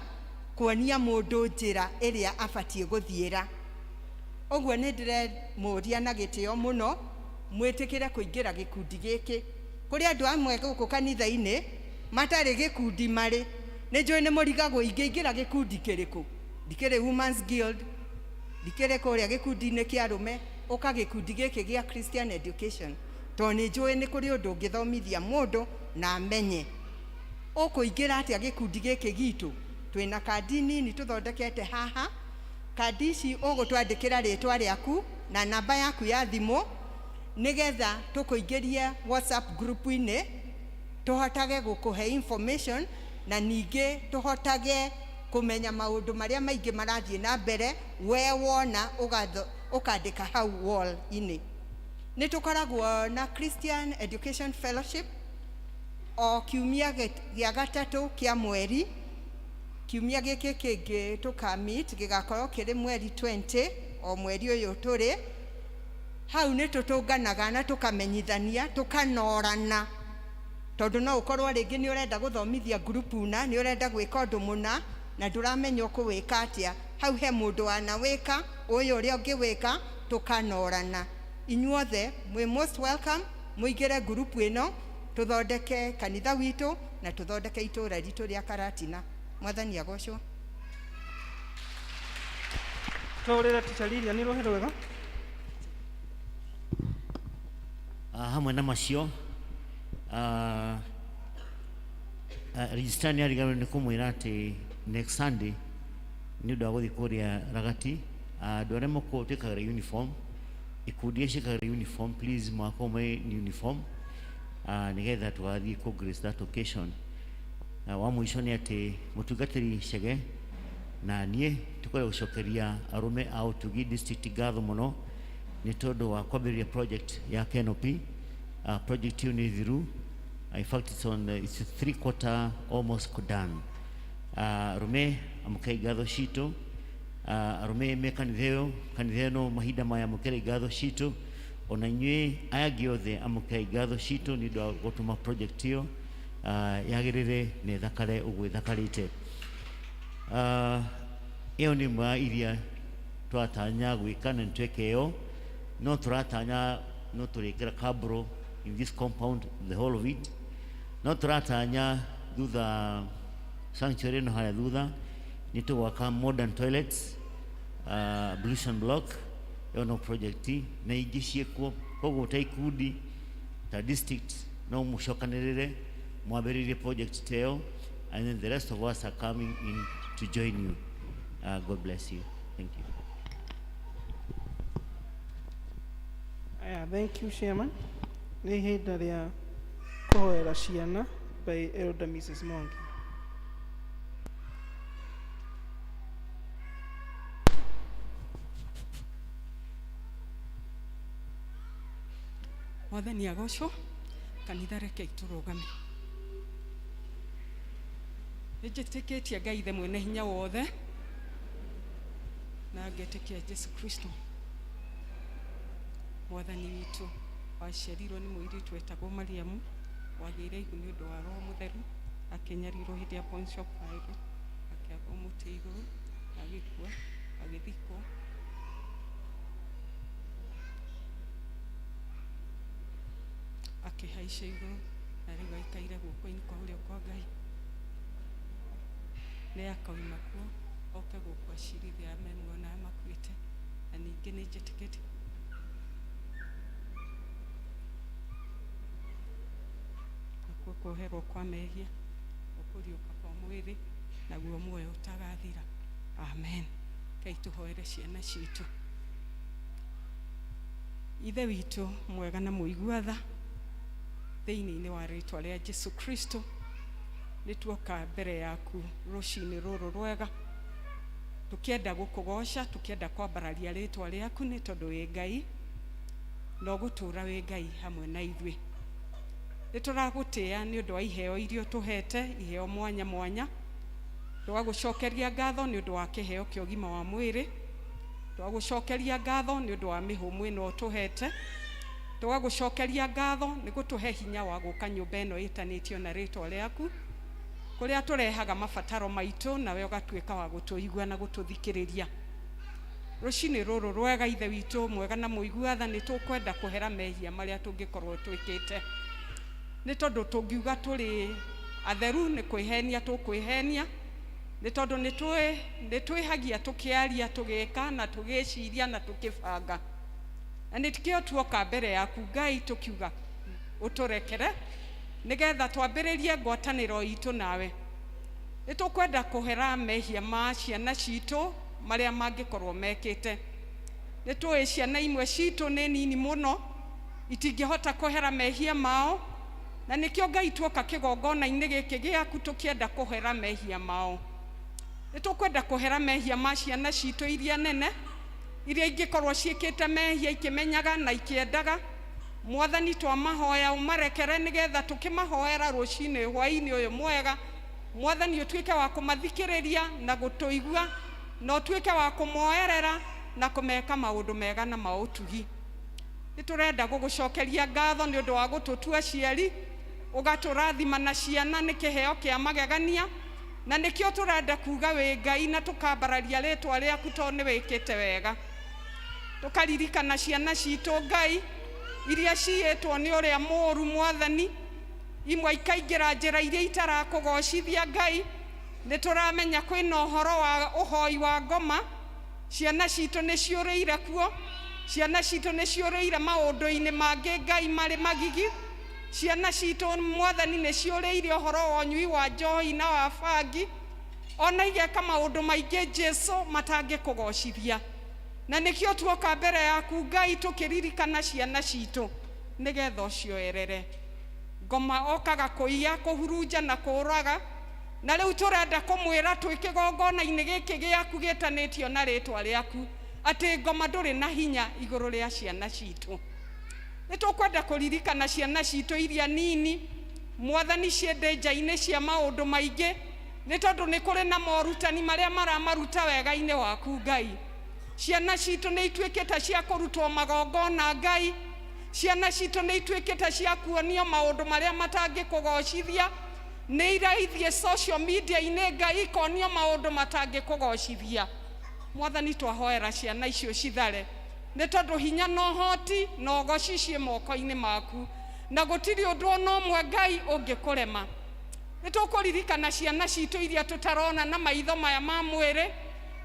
kuonia mũndũ njĩra ĩrĩa abatiĩ gũthiĩra. Ũguo nĩ ndĩremũria na gĩtĩo mũno mwĩtĩkĩre kũingĩra gĩkundi gĩkĩ. Kũrĩ andũ amwe gũkũ kanitha-inĩ matarĩ gĩkundi marĩ. Nĩ njũĩ nĩ mũrigagwo ingĩingĩra gĩkundi kĩrĩkũ. Ndikĩrĩ Women's Guild, ndikĩrĩ kũrĩa gĩkundi-inĩ kĩa arũme, ũka gĩkundi gĩkĩ gĩa Christian Education, tondũ nĩ njũĩ nĩ kũrĩ ũndũ ũngĩthomithia mũndũ na amenye. Ũkũingĩra atĩa gĩkundi gĩkĩ gitũ? Twĩna kandi nini tũthondekete haha. Kandi ici ũgũtwandĩkĩra rĩtwa rĩaku na namba yaku ya thimũ, nĩgetha tũkũingĩrie WhatsApp group-inĩ, tũhotage gũkũhe information na ningĩ tũhotage kũmenya maũndũ marĩa maingĩ marathiĩ na mbere, we wona ũkandĩka hau wall-inĩ. Nĩ tũkoragwo na Christian Education Fellowship o kiumia gĩa gatatũ kĩa mweri. Kiumia gĩkĩ kĩngĩ tũkamit gĩgakorwo kĩrĩ mweri 20 o mweri ũyũ tũrĩ. Hau nĩ tũtũnganaga na tũkamenyithania, tũkanorana, tondũ no ũkorwo rĩngĩ nĩ ũrenda gũthomithia ngurubu na nĩ ũrenda gwĩka ũndũ mũna na ndũramenya ũkũwĩka atĩa. Hau he mũndũ wanawĩka ũyũ ũrĩa ũngĩwĩka, tũkanorana. Inyuothe mwĩ most welcome mũingĩre ngurubu ĩno, tũthondeke kanitha witũ na tũthondeke itũũra ritũ rĩa Karatina. Mwathani agocwo. Tũrĩre Teacher Lilian rũhĩ rwega. Hamwe na macio, registrar nĩ ariganĩrwo nĩ kũmwĩra atĩ next Sunday nĩ ũndũ wa gũthiĩ kũrĩa Ragati. Andũ arĩa twĩkagĩra uniform, ikundi iria ciĩkagĩra uniform, please mwakorwo me uniform, nĩgetha tũgathiĩ kũ grace that occasion. Wa mũico nĩ atĩ mũtungatĩri Chege na niĩ tũkwenda gũcokeria arũme a Ũtugi district ngatho mũno nĩ tondũ wa kwambĩrĩria project ya canopy. Project ĩyo nĩ thiru. In fact, it's 3/4 almost done. Arũme amũkĩrai ngatho citũ. Arũme me kanitha ĩyo, kanitha ĩno mahinda maya amũkĩrai ngatho citũ. Ona inyuĩ aya angĩ othe amũkĩrai ngatho citũ nĩ ũndũ wa gũtũma project ĩyo yagĩrĩre na ĩthakare ũguo ĩthakarĩte. Ĩyo nĩ ĩmwe ya iria tũratanya gwĩka na nĩtweka ĩyo, no tũratanya no tũrĩkĩra kabro in this compound, the whole of it. No tũratanya thutha sanctuary ĩno harĩa thutha nĩ tũgwaka modern toilets, ablution block, ĩyo no project na ingĩ ciĩkuo. Koguo ta ikundi ta district no mũcokanĩrĩre mwambĩrĩrie project ta ĩyo, and then the rest of us are coming in to join you. God bless you. Thank you. Aya, thank you chairman. Nĩ ihinda rĩa kũhoera ciana by Elder Mrs. Mwangi. Mwathani agocwo. Kanitha, rekei tũrũgame. Nĩ njĩtĩkĩtie Ngai Ithe mwene hinya wothe, na ngetĩkia Jesu Kristo Mwathani witũ, waciarirwo nĩ mũirĩtu wetagwo Mariamu, wagĩire ihu nĩ ũndũ wa Roho Mũtheru, akĩnyarirwo hĩndĩ ya Pontius Pilate, akĩambwo mũtĩ igũrũ, agĩkua, agĩthikwo, akĩhaica igũrũ, na rĩu aikaire guoko-inĩ kwa ũrĩo kwa Ngai. Nĩ akauma kuo oke gũkũ acirithia arĩa me muoyo na arĩa makuĩte. Na ningĩ nĩ njĩtĩkĩtie nakuo kuoherwo kwa mehia, kũriũka kwa mwĩrĩ, naguo muoyo ũtagathira. Amen. Ngai, tũhoere ciana citũ. Ithe witũ mwega na mũigua tha, thĩinĩ-inĩ wa rĩtwa rĩa Jesu Kristo, nĩ tuoka mbere yaku rũcinĩ rũrũ rwega, tũkĩenda gũkũgoca, tũkĩenda kwambararia rĩtwa rĩaku, nĩ tondũ wĩ Ngai na ũgũtũũra wĩ Ngai hamwe na ithuĩ. Nĩ tũragũtĩa nĩ ũndũ wa iheo iria ũtũhete, iheo mwanya mwanya. Tũgagũcokeria ngatho nĩ ũndũ wa kĩheo kĩa ũgima wa mwĩrĩ, tũgagũcokeria ngatho nĩ ũndũ wa mĩhũmũ ĩno ũtũhete, tũgagũcokeria ngatho nĩ gũtũhe hinya wa gũka nyũmba ĩno ĩtanĩtio na rĩtwa rĩaku, kũrĩa tũrehaga mabataro maitũ, nawe ũgatuĩka wa gũtũigua na gũtũthikĩrĩria. Rũcinĩ rũrũ rwega, Ithe witũ mwega na mũigua tha, nĩ tũkwenda kũhera mehia marĩa tũngĩkorwo twĩkĩte, nĩ tondũ tũngiuga tũrĩ atheru nĩ kwĩhenia tũkwĩhenia, nĩ tondũ nĩ twĩhagia tũkĩaria, tũgĩka na tũgĩciria na tũkĩbanga. Na nĩkĩo tuoka mbere yaku Ngai, tũkiuga ũtũrekere nĩgetha twambĩrĩrie ngwatanĩro itũ nawe. Nĩ tũkwenda kũhera mehia ma ciana citũ marĩa mangĩkorwo mekĩte. Nĩ tũĩ ciana imwe citũ nĩ nini mũno, itingĩhota kũhera mehia mao, na nĩkĩo Ngai tuoka kĩgongona-inĩ gĩkĩ gĩaku tũkĩenda kũhera mehia mao. Nĩ tũkwenda kũhera mehia ma ciana citũ iria nene, iria ingĩkorwo ciĩkĩte mehia ikĩmenyaga na ikĩendaga. Mwathani, twamahoya ũmarekere, nĩgetha tũkĩmahoera rũcinĩ hwaĩ-inĩ ũyũ mwega, Mwathani, ũtuĩke wa kũmathikĩrĩria na gũtũigua, na ũtuĩke wa kũmoerera na kũmeka maũndũ mega na ma ũtugi. Nĩ tũrenda gũgũcokeria ngatho nĩ ũndũ wa gũtũtua aciari, ũgatũrathima na ciana, nĩ kĩheo kĩa magegania, na nĩkĩo tũrenda kuga wĩ Ngai na tũkambararia rĩtwa rĩaku, tondũ nĩ wĩkĩte wega. Tũkaririkana ciana citũ Ngai iria ciĩtwo nĩ ũrĩa mũũru, Mwathani, imwe ikaingĩra njĩra iria itarakũgocithia. Ngai, nĩ tũramenya kwĩna ũhoro wa ũhoi wa ngoma. Ciana citũ nĩ ciũrĩire kuo, ciana citũ nĩ ciũrĩire maũndũ-inĩ mangĩ Ngai marĩ magigi. Ciana citũ, Mwathani, nĩ ciũrĩire ũhoro wa ũnyui wa njohi na wa bangi, ona igeka maũndũ maingĩ Jesu matangĩkũgocithia. Na nĩkĩo tuoka mbere yaku Ngai, tũkĩririkana ciana citũ nĩgetha ũcioerere. Ngoma okaga kũiya, kũhurunja na kũũraga, na rĩu tũrenda kũmwĩra twĩ kĩgongona-inĩ gĩkĩ gĩaku gĩtanĩtio na rĩtwa rĩaku atĩ ngoma ndũrĩ na hinya igũrũ rĩa ciana citũ. Nĩ tũkwenda kũririkana ciana citũ iria nini, Mwathani, ciĩ nja-inĩ cia maũndũ maingĩ, nĩ tondũ nĩ kũrĩ na morutani marĩa maramaruta wega-inĩ waku Ngai. Ciana citũ nĩ ituĩkĩte cia kũrutwo magongona Ngai, ciana citũ nĩ ituĩkĩte cia kuonio maũndũ marĩa matangĩkũgocithia, nĩ iraithiĩ social media-inĩ Ngai, ikonio maũndũ matangĩkũgocithia. Mwathani, twahoera ciana icio cithare, nĩ tondũ hinya na ũhoti na ũgoci ciĩ moko-inĩ maku, na gũtirĩ ũndũ ona ũmwe Ngai ũngĩkũrema. Nĩ tũkũririkana ciana citũ iria tũtarona na maitho maya ma mwĩrĩ,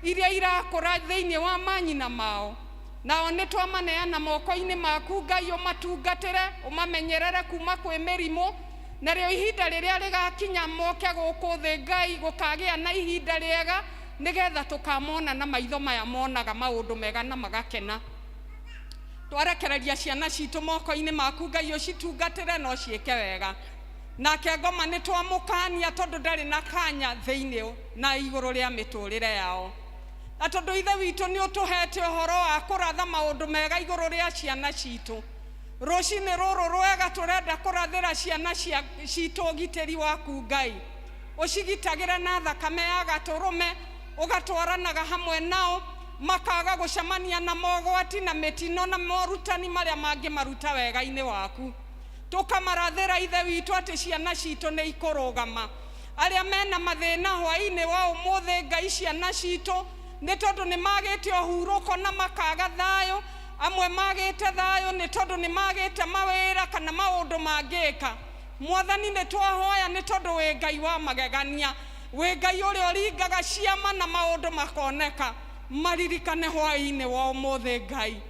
iria irakũra thĩinĩ wa manyina mao, nao nĩ twamaneana moko-inĩ maku Ngai, ũmatungatĩre, ũmamenyerere kuma kwĩ mĩrimũ, narĩo ihinda rĩrĩa rĩgakinya moke gũkũ thĩ Ngai, gũkagĩa na ihinda rĩega. Nĩgetha tũkamona na maitho maya monaga maũndũ mega na magakena. Twarekereria ciana citũ moko-inĩ maku Ngai, ũcitungatĩre na ũciĩke wega. Nake ngoma nĩ twamũkania tondũ ndarĩ na kanya thĩinĩ na igũrũ rĩa mĩtũrĩre yao. Na tondũ Ithe witũ nĩ ũtũhete ũhoro wa kũratha maũndũ mega igũrũ rĩa ciana citũ, rũcinĩ rũrũ rwega tũrenda kũrathĩra ciana citũ ũgitĩri waku Ngai. Ũcigitagĩre na thakame ya gatũrũme, ũgatwaranaga hamwe nao, makaga gũcemania na mogwati na mĩtino na morutani marĩa mangĩmaruta wega-inĩ waku. Tũkamarathĩra Ithe witũ atĩ ciana citũ nĩ ikũrũgama. Arĩa mena mathĩna hwaĩ-inĩ wa ũmũthĩ Ngai, ciana citũ nĩ tondũ nĩ magĩte ũhurũko na makaga thayũ. Amwe magĩte thayũ nĩ tondũ nĩ magĩte mawĩra kana maũndũ mangĩka. Mwathani nĩ twahoya nĩ tondũ wĩ Ngai wa magegania, wĩ Ngai ũrĩa ũringaga ciama na maũndũ makoneka. Maririkane hwaĩ-inĩ wa ũmũthĩ Ngai.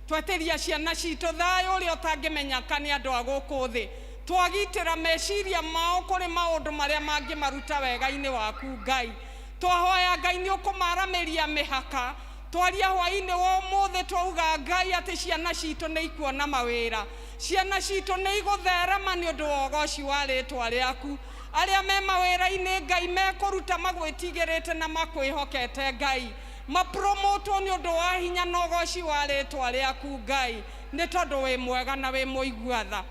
Twetĩria ciana citũ thayũ ũrĩa ũtangĩmenyeka nĩ andũ a gũkũ thĩ. Twagitĩra meciria mao kũrĩ maũndũ marĩa mangĩmaruta wega-inĩ waku Ngai. Twahoya Ngai nĩ ũkũmaramĩria mĩhaka. Twaria hwaĩ-inĩ wa ũmũthĩ twauga Ngai atĩ ciana citũ nĩ ikuona mawĩra, ciana citũ nĩ igũtherema nĩ ũndũ wa ũgoci wa rĩtwa rĩaku. Arĩa me mawĩra-inĩ Ngai mekũruta magwĩtigĩrĩte na makwĩhokete Ngai, mapromotwo nĩ ũndũ wa hinya na ũgoci wa rĩtwa rĩaku Ngai, nĩ tondũ wĩ mwega na wĩ mũigua tha.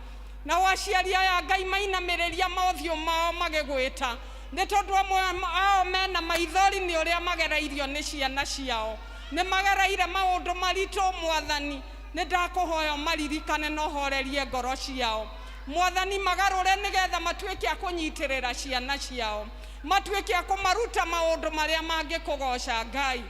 Nao aciari aya Ngai mainamĩrĩria mothiũ mao magĩgwĩta, nĩ tondũ amwe ao mena maithori nĩ ũrĩa magereirio nĩ ciana ciao. Nĩ magereire maũndũ maritũ Mwathani, nĩ ndakũhoya ũmaririkane na ũhorerie ngoro ciao. Mwathani magarũre nĩgetha matuĩke a kũnyitĩrĩra ciana ciao, matuĩke a kũmaruta maũndũ marĩa mangĩkũgoca Ngai,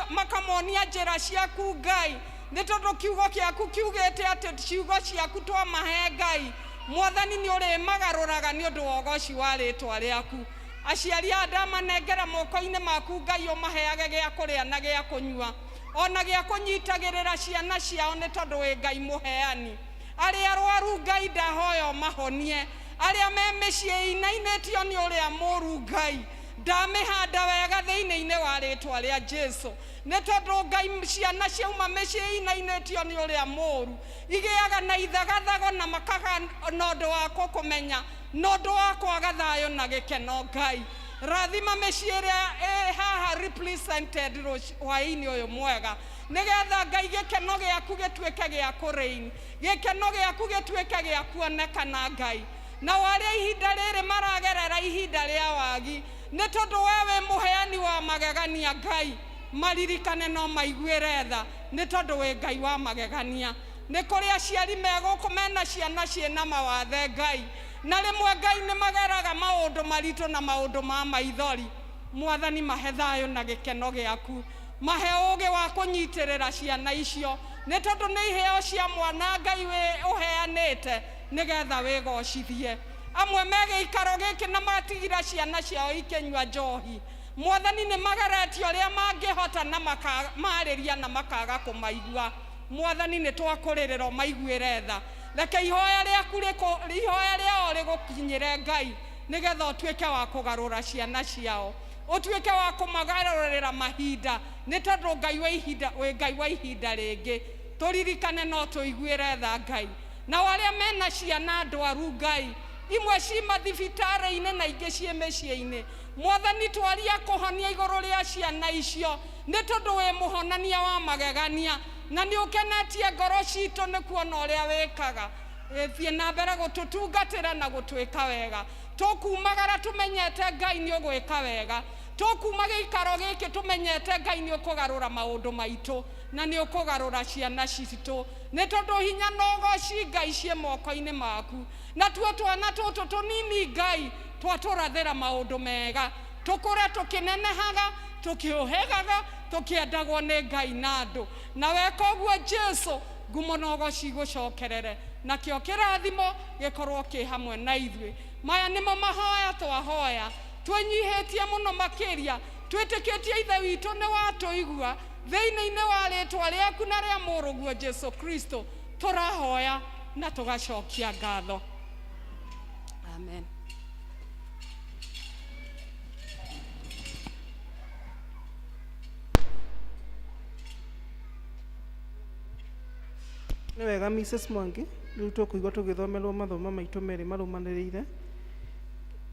makamonia njĩra ciaku Ngai, nĩ tondũ kiugo gĩaku kiugĩte atĩ ciugo ciaku twamahe Ngai, Mwathani nĩ ũrĩmagarũraga nĩ ũndũ wa ũgoci wa rĩtwa rĩaku. Aciari aya ndamanengera moko-inĩ maku Ngai, ũmaheage gĩa kũrĩa na gĩa kũnyua, ona gĩa kũnyitagĩrĩra ciana ciao, nĩ tondũ wĩ Ngai mũheani. Arĩa arwaru Ngai ndahoya ũmahonie, arĩa me mĩciĩ ĩinainĩtio nĩ ũrĩa mũũru Ngai ndamĩhanda wega thĩinĩ-inĩ wa rĩtwa rĩa Jesu, nĩ tondũ Ngai ciana ciauma mĩciĩ ĩinainĩtio nĩ ũrĩa mũũru igĩaga na ithagathago na makaga na ũndũ wa gũkũmenya na ũndũ wa kwaga thayũ na gĩkeno Ngai. Rathima mĩciĩ ĩrĩa ĩ haha represented hwaĩ-inĩ ũyũ mwega, nĩgetha Ngai gĩkeno gĩaku gĩtuĩke gĩa kũreign, gĩkeno gĩaku gĩtuĩke gĩa kuonekana Ngai. Nao arĩa ihinda rĩrĩ maragerera ihinda rĩa wagi, nĩ tondũ we wĩ mũheani wa magegania Ngai, maririkane no maiguĩre tha, nĩ tondũ wĩ Ngai wa magegania. Nĩ kũrĩ aciari me gũkũ mena ciana ciĩna mawathe Ngai, na rĩmwe Ngai nĩ mageraga maũndũ maritũ na maũndũ ma maithori. Mwathani mahe thayũ na gĩkeno gĩaku, mahe ũũgĩ wa kũnyitĩrĩra ciana icio, nĩ tondũ nĩ iheo cia mwana Ngai wĩ ũheanĩte nĩgetha wĩgocithie. Amwe me gĩikaro gĩkĩ na matigire ciana ciao ikĩnyua njohi, Mwathani nĩ mageretie ũrĩa mangĩhota na makamarĩria na makaga kũmaigua. Mwathani nĩ twakũrĩrĩra ũmaiguĩre tha, reke ihoya rĩaku ihoya rĩao rĩgũkinyĩre Ngai, nĩgetha ũtuĩke wa kũgarũra ciana ciao, ũtuĩke wa kũmagarũrĩra mahinda, nĩ tondũ Ngai wa ihinda wĩ Ngai wa ihinda rĩngĩ. Tũririkane no tũiguĩre tha Ngai. Nao arĩa mena ciana ndwaru Ngai, imwe ci mathibitarĩ-inĩ na ingĩ ciĩ mĩciĩ-inĩ, Mwathani twaria kũhonia igũrũ rĩa ciana icio, nĩ tondũ wĩ mũhonania wa magegania na nĩ ũkenetie ngoro citũ nĩ kuona ũrĩa wĩkaga. Thiĩ na mbere gũtũtungatĩra na gũtwĩka wega. Tũkumagara tũmenyete Ngai nĩ ũgwĩka wega, tũkuma gĩikaro gĩkĩ tũmenyete Ngai nĩ ũkũgarũra maũndũ maitũ na nĩ ũkũgarũra ciana citũ, nĩ tondũ hinya na ũgoci Ngai ciĩ moko-inĩ maku. Na tuo twana tũtũ tũnini Ngai twatũrathĩra maũndũ mega, tũkũre tũkĩnenehaga, tũkĩũhĩgaga, tũkĩendagwo nĩ Ngai na andũ. Na weka ũguo Jesu, ngumo na ũgoci igũcokerere, nakĩo kĩrathimo gĩkorwo kĩ hamwe na ithuĩ. Maya nĩmo mahoya twahoya twĩnyihĩtie mũno makĩria, twĩtĩkĩtie Ithe witũ nĩ watũigua thĩinĩ-inĩ wa rĩtwa rĩaku na rĩa mũrũguo Jesu Kristo tũrahoya na tũgacokia ngatho. Amen. Nĩ wega Mrs. Mwangi, rĩu tũkũigua tũgĩthomerwo mathomo maitũ merĩ marũmanĩrĩire.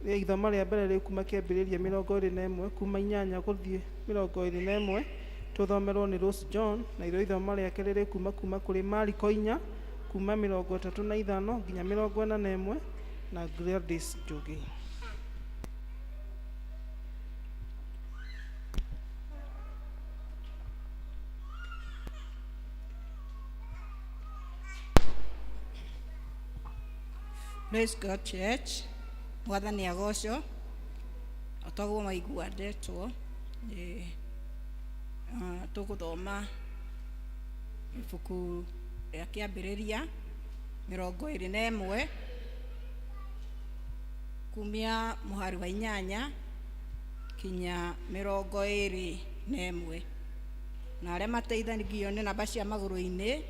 Ithoma rĩa mbere rĩ kuma kĩambĩrĩria 21 kuma 8 gũthiĩ 21, tũthomerwo nĩ Rose John, na irĩo ithoma rĩa kerĩ rĩ kuma kũrĩ Mariko 4 kuma 35 nginya 41 na Gladys Njugi. Praise God Church. Mwathani agocwo. O toguo maigua ndetwo nĩ tũgũthoma ibuku rĩa kĩambĩrĩria 21 kumia mũhari wa 8 kinya 21, na arĩa mateithagio nĩ namba cia magũrũ-inĩ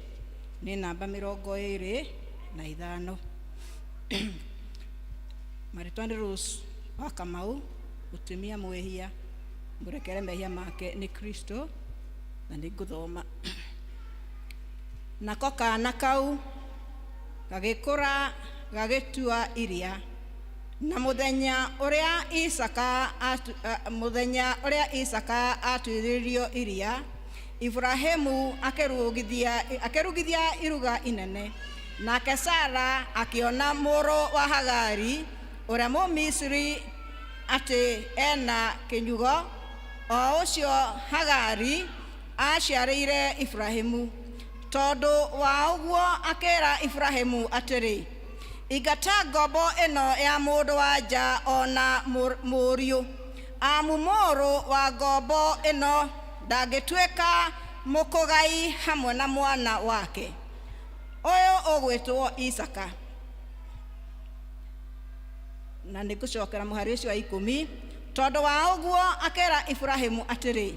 nĩ namba 25. Marĩtwa nĩ Rose wa Kamau, mũtumia mwĩhia mũrekere mehia make nĩ Kristo, na nĩ ngũthoma. Nako kana kau gagĩkũra gagĩtua iria, na mũthenya ũrĩa Isaka atuithĩrĩirio iria, Ibrahimu akĩrugithia iruga inene. Nake Sara akĩona mũrũ wa Hagari ũrĩa Mũmisiri atĩ ena kĩnyugo, o ũcio Hagari aciarĩire Ibrahimu. Tondũ wa ũguo akĩra Ibrahimu atĩrĩ, ingata ngombo ĩno ya mũndũ wa nja ona mũriũ, amu mũrũ wa ngombo ĩno ndangĩtuĩka mũkũgai hamwe na mwana wake ũyũ ũgwĩtwo Isaka. Na nĩngũcokera mũhari ũcio wa 10. Tondũ wa ũguo akĩra Ibrahimu atĩrĩ,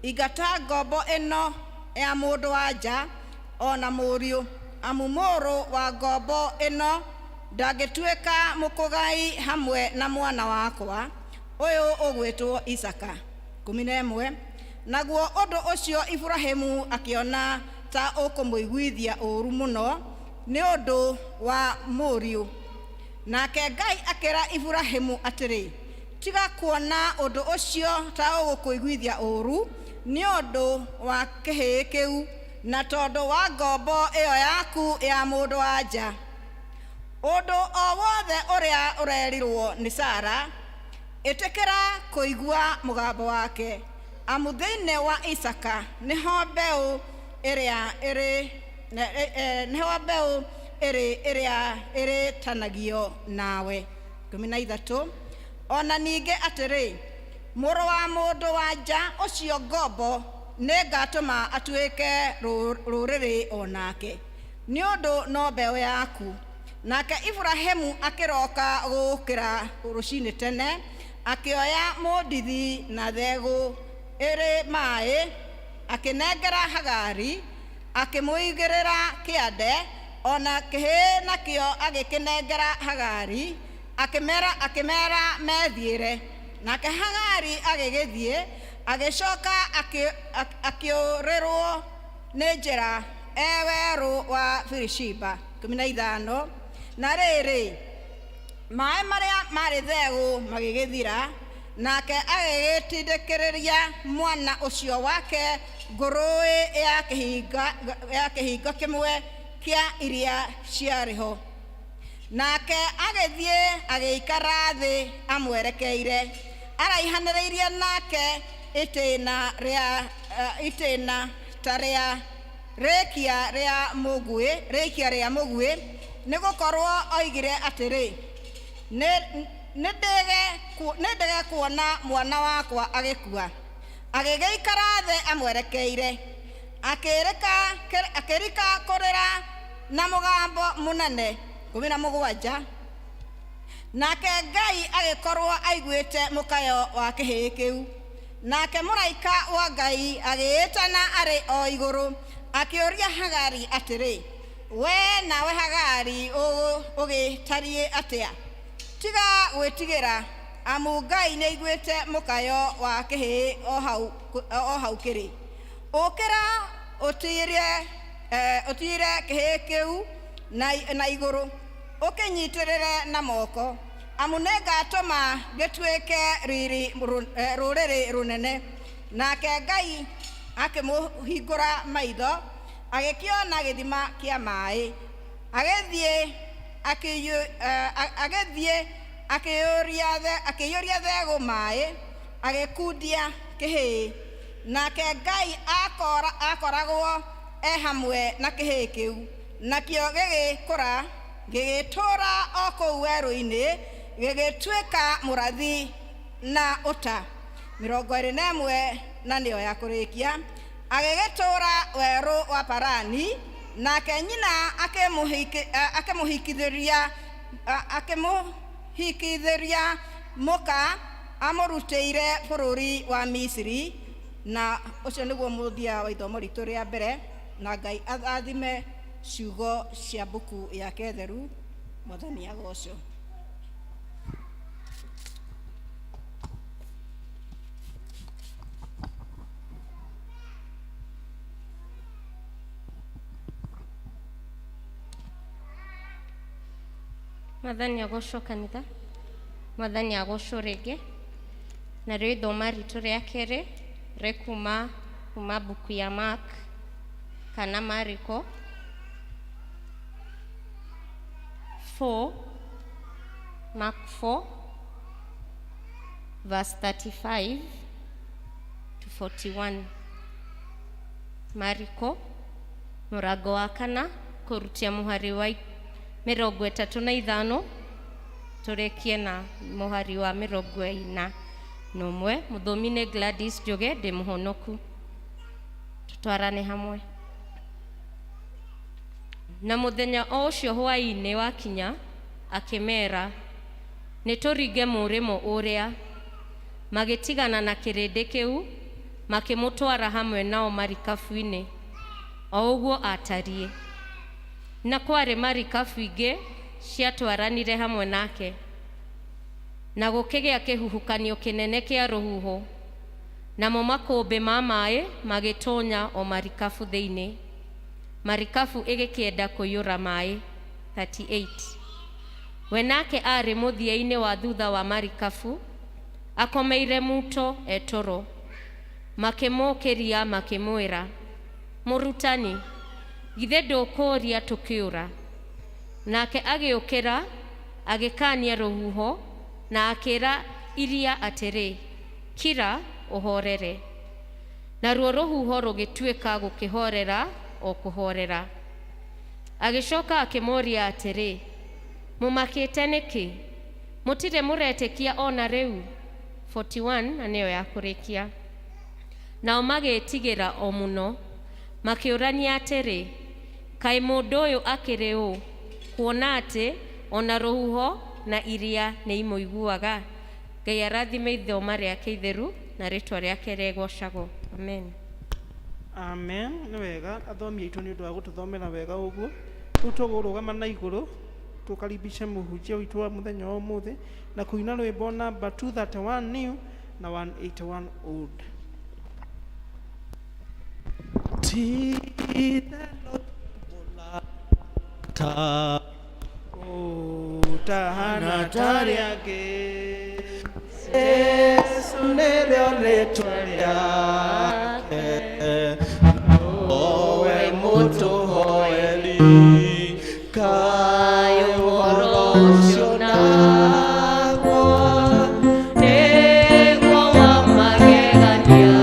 ingata ngombo ĩno ya mũndũ wa nja ona mũriũ, amu mũrũ wa ngombo ĩno ndangĩtuĩka mũkũgai hamwe na mwana wakwa ũyũ ũgwĩtwo Isaka. 11. Naguo ũndũ ũcio Ibrahimu akĩona ta ũkũmũiguithia ũũru mũno nĩ ũndũ wa mũriũ. Nake Ngai akĩra Ibrahimu atĩrĩ, tiga kuona ũndũ ũcio ta ũgũkũiguithia ũũru nĩ ũndũ wa kĩhĩĩ kĩu, na tondũ wa ngombo ĩyo yaku ya mũndũ wa nja. Ũndũ o wothe ũrĩa ũrerirwo nĩ Sara, ĩtĩkĩra kũigua mũgambo wake, amu thĩinĩ wa Isaka nĩho mbeũ ĩrĩa ĩrĩ ĩrĩtanagio nawe. 13. Ona ningĩ atĩrĩ, mũrũ wa mũndũ wa nja ũcio ngombo nĩngatũma atuĩke rũrĩrĩ o nake, nĩ ũndũ no mbeũ yaku. Nake Ibrahimu akĩroka gũũkĩra rũcinĩ tene, akĩoya mũndithi na thegũ ĩrĩ maĩ, akĩnengera Hagari, akĩmũigĩrĩra kĩande, ona kĩhĩĩ nakĩo agĩkĩnengera Hagari, akĩmera methiĩre. Nake Hagari agĩgĩthiĩ, agĩcoka akĩũrĩrwo nĩ njĩra e werũ wa Birishiba. 15. Na rĩrĩ, maĩ marĩa marĩ thegũ magĩgĩthira, nake agĩgĩtindĩkĩrĩria mwana ũcio wake ngũrũĩ ya kĩhingo kĩmwe kĩa iria ciarĩ ho. Nake agĩthiĩ agĩikara thĩ amwerekeire, araihanĩrĩirie nake itĩna ta rĩa rĩkia rĩa mũguĩ, nĩgũkorwo oigire atĩrĩ, nĩ ndege kuona mwana wakwa agĩkua. Agĩgĩikara thĩ amwerekeire, akĩrika kũrĩra na mũgambo mũnene. 17. Nake Ngai agĩkorwo aiguĩte mũkayo wa kĩhĩĩ kĩu. Nake mũraika wa Ngai agĩĩtana arĩ o igũrũ, akĩũria Hagari atĩrĩ, we nawe Hagari ũgĩtariĩ atĩa? Tiga gwĩtigĩra, amu Ngai nĩaiguĩte mũkayo wa kĩhĩĩ o hau kĩrĩ. Ũkĩra ũtiirie Ũtiire kĩhĩĩ kĩu na igũrũ, ũkĩnyitĩrĩre na moko, amu nĩngatũma gĩtuĩke riri rũrĩrĩ rũnene. Nake Ngai akĩmũhingũra maitho, agĩkĩona gĩthima kĩa maĩ, agĩthiĩ akĩiyũria thegũ maĩ, agĩkundia kĩhĩĩ. Nake Ngai akoragwo e hamwe na kĩhĩĩ kĩu, nakĩo gĩgĩkũra, gĩgĩtũũra o kũu werũ-inĩ, gĩgĩtuĩka mũrathi na ũta. 21 na nĩyo ya kũrĩkia. Agĩgĩtũũra werũ wa Parani, nake nyina akĩmũhikithĩria mũka amũrutĩire bũrũri wa Misiri. Na ũcio nĩguo mũthia wa ithomo ritũ rĩa mbere, na Ngai arathime ciugo cia mbuku yake theru. Mwathani agocwo. Mwathani agocwo kanitha, Mwathani agocwo rĩngĩ. Narĩo ithoma ritũ rĩa kerĩ rĩkuma kuma mbuku ya Mark kana Mariko 4, Mark 4 verse 35 to 41. Mariko mũrango wa kana kũrutia mũhari wa 35 tũrĩkie na mũhari wa 41. Mũthomi nĩ Gladys Njoge, ndĩ mũhonoku. Tũtwarane hamwe. Na mũthenya o ũcio hwaĩ-inĩ wakinya, akĩmeera, nĩ tũringe mũrĩmo ũrĩa. Magĩtigana na kĩrĩndĩ kĩu, makĩmũtwara hamwe nao marikabu-inĩ, o ũguo aatariĩ. Na kwarĩ marikabu ingĩ ciatwaranire hamwe nake. Na gũkĩgĩa kĩhuhũkanio kĩnene kĩa rũhuho, namo makũmbĩ ma maĩ magĩtonya o marikabu thĩinĩ. Marikabu ĩgĩkĩenda kũiyũra maĩ. 38. We nake aarĩ mũthia-inĩ wa thutha wa marikabu, akomeire muto etoro. Makĩmũũkĩria makĩmwĩra, Mũrutani, githĩ ndũkũũria tũkĩũra? Nake agĩũkĩra, agĩkaania rũhuho, na akĩĩra iria atĩrĩ, Kira, ũhorere. Naruo rũhuho rũgĩtuĩka gũkĩhorera o kũhorera. Agĩcoka akĩmoria atĩrĩ, Mũmakĩte nĩkĩ? Mũtirĩ mũretĩkia o na rĩu? 41 na nĩyo ya kũrĩkia. Nao magĩĩtigĩra o mũno, makĩũrania atĩrĩ, Kaĩ mũndũ ũyũ akĩrĩ ũ, kuona atĩ o na rũhuho na iria nĩ imũiguaga? Ngai arathime ithoma rĩake itheru na rĩtwa rĩake rĩgocagwo. Amen. Amen. Nĩ wega athomi aitũ nĩ ũndũ wa gũtũthomera wega ũguo. Rĩu tũgũrũgama na igũrũ tũkaribishe mũhunjia witũ wa mũthenya wa ũmũthĩ na kũina rwĩmbo namba 231 new na 181 old. Ta Ũtahana tarĩ angĩ, Jesu nĩrĩo rĩtwa rĩake, nowe mũtũhoeri, kaĩ ũhoro ũcio naguo nĩguo wa magegania,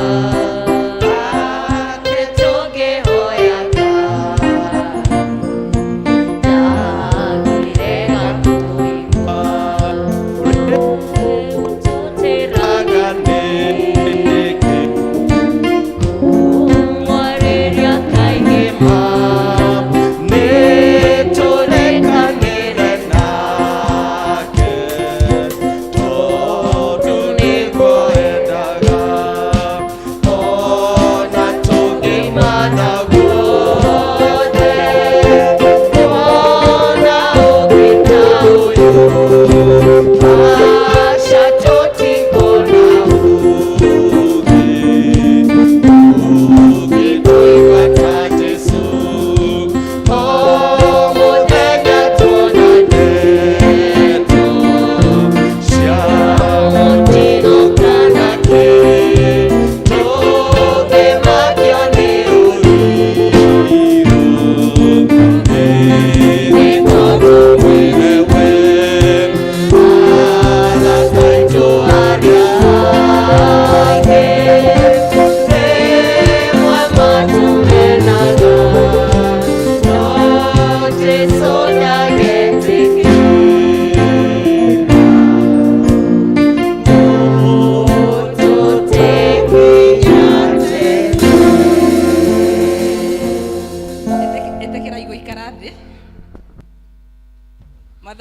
atĩ tũngĩhoya ndangĩrega kũigua. Kũmwarĩria kaingĩ ma nĩ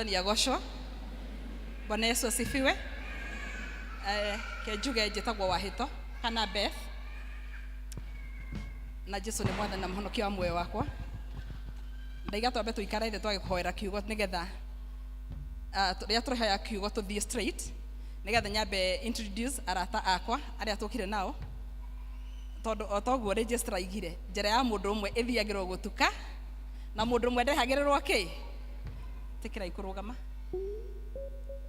Mwathani agocwo. Bwana Yesu asifiwe. Ke njuge njĩtagwo Wahĩto kana Beth, na Jesu nĩ Mwathani na mũhonokia wa muoyo wakwa. Ndaiga twambe tũikare thĩ twage kũhoera kiugo nĩgetha rĩrĩa tũrehoya kiugo tũthiĩ straight, nĩgetha nyambe introduce arata akwa arĩa tũkire nao, tondũ o toguo registrar aigire, njĩra ya mũndũ ũmwe ĩthiagĩrwo gũtuka na mũndũ ũmwe ndehagĩrĩrwo kĩ. Tĩkĩrai kũrũgama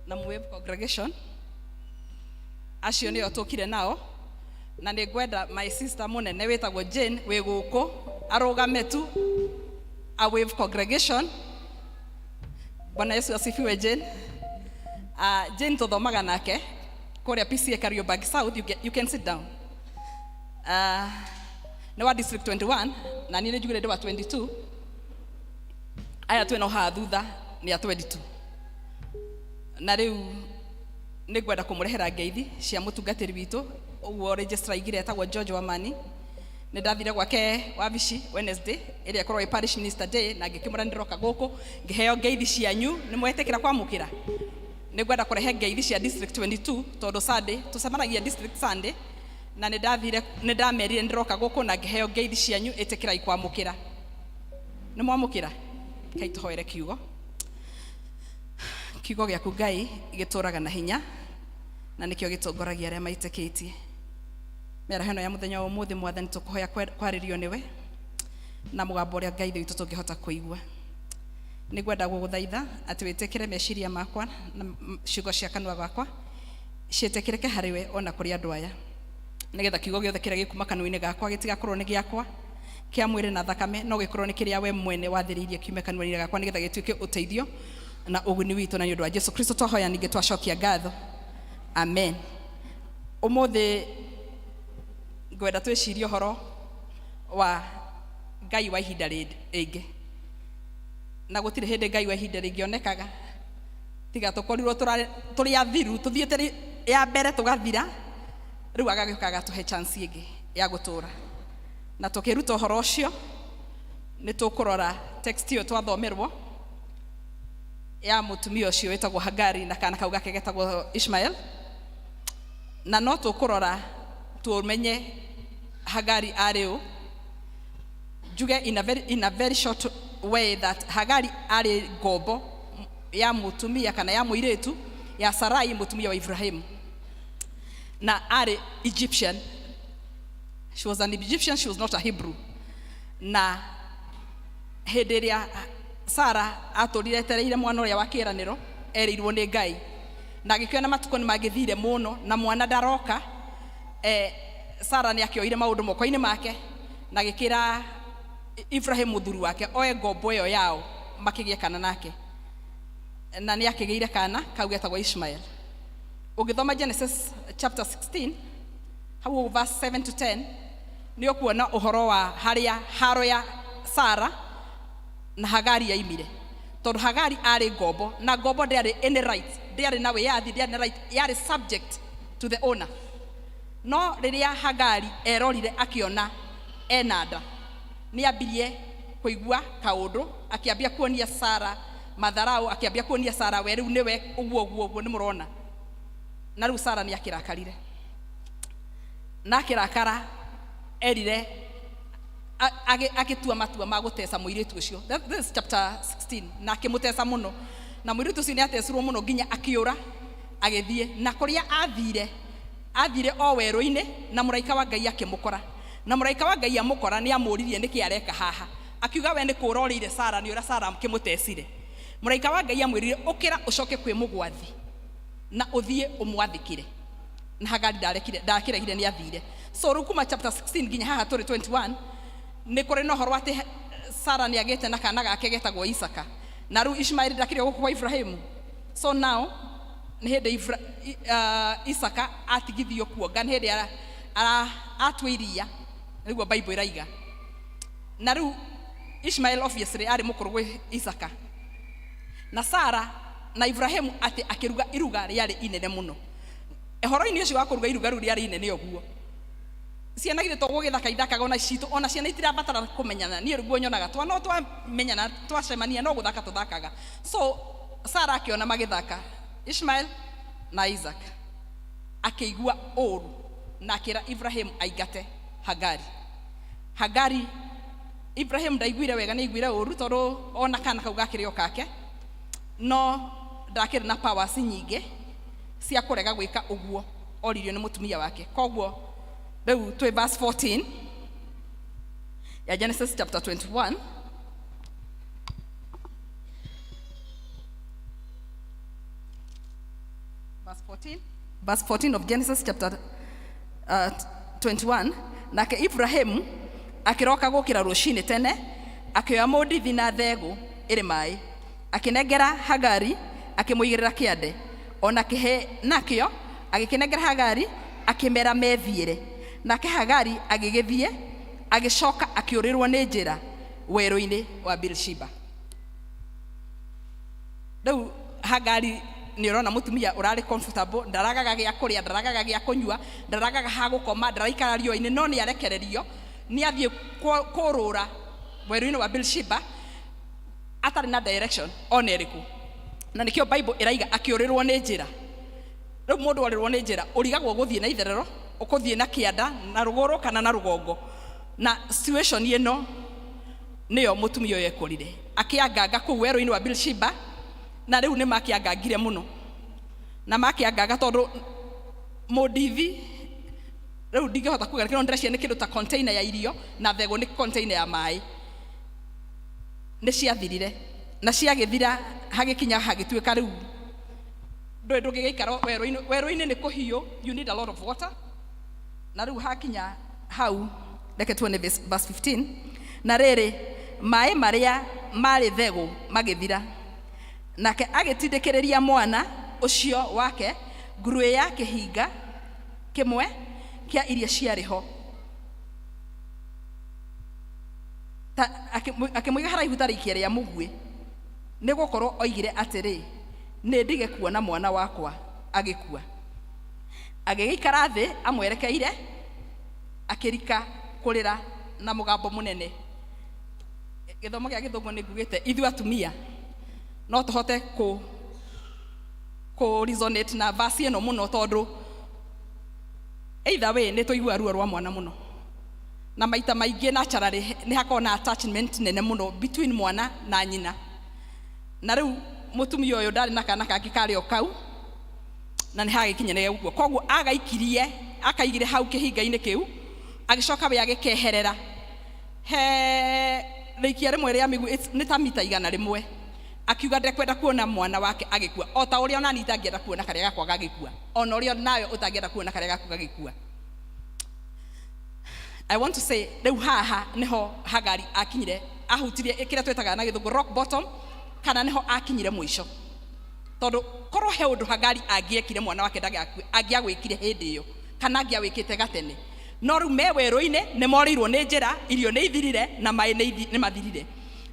na mwĩ congregation acio nĩo tũkire nao, na nĩ ngwenda my sister mũnene wĩtagwo Jane wĩ gũkũ arũgame tu a wave congregation. Bwana Yesu asifiwe. Jane, Jane tũthomaga nake kũrĩa PCA Kariobangi South. You can sit down. Nĩ wa district 21 na niĩ nĩ njugire ndĩ wa 22. Aya twĩna haha thutha nĩ a 22, na rĩu nĩ ngwenda kũmũrehera ngeithi cia mũtungatĩri witũ, ũguo registrar aigire, etagwo George Wamani. Nĩ ndathire gwake wabici Wednesday ĩrĩa ĩkoragwo ĩ parish minister day, na ngĩkĩmũra nĩ ndĩroka gũkũ ngĩheo ngeithi cianyu. Nĩ mwetĩkĩra kwamũkĩra? Nĩ ngwenda kũrehe ngeithi cia district 22, tondũ Sunday tũcemanagia district Sunday, na nĩ ndathire, nĩ ndamerire nĩ ndĩroka gũkũ na ngĩheo ngeithi cianyu. Ĩtĩkĩrai kwamũkĩra. Nĩ mwamũkĩra? Kai tũhoere kiugo. Kiugo gĩaku, Ngai, gĩtũraga na hinya na nĩkĩo gĩtongoragia arĩa maitĩkĩtie. Mĩaraho ĩno ya mũthenya wa ũmũthĩ, Mwathani, tũkũhoya kwarĩrio nĩwe na mũgambo ũrĩa, Ngai witũ, tũngĩhota kũigua. Nĩ ngwenda gũgũthaitha atĩ wĩtĩkĩre meciria makwa na ciugo cia kanua gakwa ciĩtĩkĩrĩke harĩ we ona kũrĩ andũ aya, nĩgetha kiugo gĩothe kĩrĩa gĩkuma kanua-inĩ gakwa gĩtigakorwo nĩ gĩakwa kĩa mwĩrĩ na thakame, no gĩkorwo nĩ kĩrĩa we mwene wathĩrĩirie kiume kanua-inĩ gakwa, nĩgetha gĩtuĩke ũteithio na ũguni witũ. Na nĩ ũndũ wa Jesu Kristo twahoya, ningĩ twacokia ngatho, amen. Ũmũthĩ ngwenda twĩcirie ũhoro wa Ngai wa ihinda rĩngĩ, na gũtirĩ hĩndĩ Ngai wa ihinda rĩngĩ onekaga tiga tũkorirwo tũrĩ athiru, tũthiĩte ya mbere tũgathira, rĩu agagĩũka agatũhe chance ĩngĩ ya gũtũra. Na tũkĩruta ũhoro ũcio, nĩ tũkũrora text ĩyo twathomerwo ya mũtumia ũcio wĩtagwo Hagari na kana kau gake getagwo Ishmael, na no tũkũrora tũmenye Hagari arĩ ũ. Njuge in a very short way that Hagari arĩ ngombo ya mũtumia kana ya mũirĩtu ya Sarai, mũtumia wa Ibrahim, na arĩ Egyptian. She was an Egyptian, she was not a Hebrew. Na hĩndĩ ĩrĩa Sara atũrire etereire mwana ũrĩa wa kĩĩranĩro erĩirwo nĩ Ngai, na agĩkĩona matukũ nĩ mangĩthire mũno na mwana ndaroka, Sara nĩ akĩoire maũndũ moko-inĩ make na agĩkĩra Ibrahim mũthuri wake oe ngombo ĩyo yao makĩgĩe kana nake, na nĩ akĩgĩire kana kau getagwo Ishmael. Ũngĩthoma Genesis chapter 16 hau verse 7 to 10, nĩ ũkuona ũhoro wa harĩa haro ya Sara na Hagari yaimire, tondũ Hagari arĩ ngombo, na ngombo ndĩarĩ any right, ndĩarĩ na wĩyathi, ndĩarĩ na right, yarĩ subject to the owner. No rĩrĩa Hagari erorire akĩona ena nda, nĩ ambirie kũigua kaũndũ, akĩambia kuonia Sara matharau, akĩambia kuonia Sara we rĩu nĩwe ũguo ũguo ũguo nĩ mũrona. Na rĩu Sara nĩ akĩrakarire, na akĩrakara erire agĩtua matua ma gũteca mũirĩtu ũcio. This is chapter 16. Na akĩmũteca mũno, na mũirĩtu ũcio nĩ atecirwo mũno nginya akĩũra agĩthiĩ, na kũrĩa athire, athire o werũ-inĩ, na mũraika wa Ngai akĩmũkora. Na mũraika wa Ngai amũkora, nĩ amũririe nĩkĩ areka haha. Akiuga we nĩ kũũra orĩire Sara, nĩ ũrĩa Sara akĩmũtecire. Mũraika wa Ngai amwĩrire, ũkĩra ũcoke kwĩ mũgwathi na ũthiĩ ũmwathĩkĩre. Na Hagari ndarekire, ndakĩregire, nĩ athire. So rĩu kuma chapter 16 nginya haha tũrĩ 21, nĩ kũrĩ na ũhoro atĩ Sara nĩ agĩte na kana gake getagwo Isaka, na rĩu Ishmaeli ndakĩrĩ o gũkũ kwa Ibrahimu. So now nĩ hĩndĩ Isaka atigithio kuonga, nĩ hĩndĩ atua iria, nĩguo Bible ĩraiga. Na rĩu Ishmael obviously arĩ mũkũrũ gwĩ Isaka. Na Sara na Ibrahimu atĩ akĩruga iruga rĩarĩ inene mũno. Ũhoro-inĩ ũcio wa kũruga iruga rĩu rĩarĩ inene ũguo, ciana githĩ to gũgĩthaka ithakaga ona citũ, ona ciana itirabatara kũmenyana. Niĩ rĩguo nyonaga twana, no twamenyana, twacemania, no gũthaka tũthakaga. So Sara akĩona magĩthaka Ishmael na Isaac akĩigua ũru na akĩra Ibrahim aingate Hagari. Hagari Ibrahim ndaiguire wega nĩ aiguire ũru tondũ ona kana kau gakĩrĩ o kake no ndakĩrĩ na powers nyingĩ cia kũrega gwĩka ũguo oririo nĩ mũtumia wake. Koguo rĩu twĩ verse 14 ya Genesis chapter 21. Verse 14, verse 14 of Genesis chapter 21. Nake Ibrahimu akĩroka gũkĩra rũcinĩ tene, akĩoya mũndithi na thegũ ĩrĩ maĩ, akĩnengera Hagari, akĩmũigĩrĩra kĩande, ona kĩhĩ nakĩo agĩkĩnengera Hagari, akĩmera methiĩre. Nake Hagari agĩgĩthiĩ, agĩcoka akĩũrĩrwo nĩ njĩra werũ-inĩ wa Beersheba. Rĩu Hagari nĩ ũrona mũtumia ũrarĩ comfortable, ndaragaga gĩa kũrĩa, ndaragaga gĩa kũnyua, ndaragaga ha gũkoma, ndaraikara riũa-inĩ, no nĩ arekererio, nĩ athiĩ kũrũra werũ-inĩ wa Beersheba atarĩ na direction ona ĩrĩkũ. Na nĩkĩo Bible ĩraiga akĩũrĩrwo nĩ njĩra. Rĩu mũndũ orĩrwo nĩ njĩra, ũrigagwo gũthiĩ na itherero, ũkũthiĩ na kĩanda, na rũgũrũ kana na rũgongo. Na situation ĩno nĩyo mũtumia ũyũ ekorire akĩanganga kũu werũ-inĩ wa Beersheba, na rĩu nĩ makĩangangire mũno, na makĩanganga tondũ mũndithi rĩu ndingĩhota kuga kĩrĩa ndĩreciria nĩ kĩndũ ta container ya irio na thegũ nĩ container ya maĩ, nĩ ciathirire na ciagĩthira hagĩkinya hagĩtuĩka rĩu ndũĩ ndũngĩgĩikara werũ-inĩ, werũ-inĩ nĩ kũhiũ, you need a lot of water. Na rĩu hakinya hau reke tuone verse 15. Na rĩrĩ, maĩ marĩa marĩ thegũ magĩthira, nake agĩtindĩkĩrĩria mwana ũcio wake nguruĩ ya kĩhinga kĩmwe kĩa iria ciarĩ ho, akĩmũiga haraihu ta rĩikia rĩa mũguĩ, nĩ gũkorwo oigire atĩrĩ, nĩ ndige kuona mwana wakwa agĩkua. Agĩgĩikara thĩ amwerekeire, akĩrika kũrĩra na mũgambo mũnene. Gĩthomo gĩa gĩthũngũ nĩ ngugĩte ithuĩ atumia no tũhote kũ resonate na verse ĩno mũno, tondũ either way nĩ tũiguaga ruo rwa mwana mũno, na maita maingĩ naturally nĩ hakoragwo na attachment nene mũno between mwana na nyina. Na rĩu mũtumia ũyũ ndarĩ na kana kangĩ karĩ o kau, na nĩ hagĩkinya nĩ gũkua, koguo agaikirie akaigire hau kĩhinga-inĩ kĩu, agĩcoka we agĩkeherera he rĩikia rĩmwe rĩa mĩguĩ, nĩ ta mita 100, akiuga ndekwenda kuona mwana wake agĩkua, o ta ũrĩa onani itangĩenda kuona karĩa gakwa gagĩkua, ona ũrĩa nawe ũtangĩenda kuona karĩa gaku gagĩkua. I want to say rĩu haha nĩho Hagari akinyire, ahutirie kĩrĩa twĩtaga na gĩthũngũ rock bottom, kana nĩho akinyire mũico, tondũ korwo he ũndũ Hagari angĩekire mwana wake ndagakue, angĩagwĩkire hĩndĩ ĩyo kana angĩawĩkĩte gatene. No rĩu me werũ-inĩ, nĩ morĩirwo nĩ njĩra, irio nĩ ithirire na maĩ nĩ mathirire.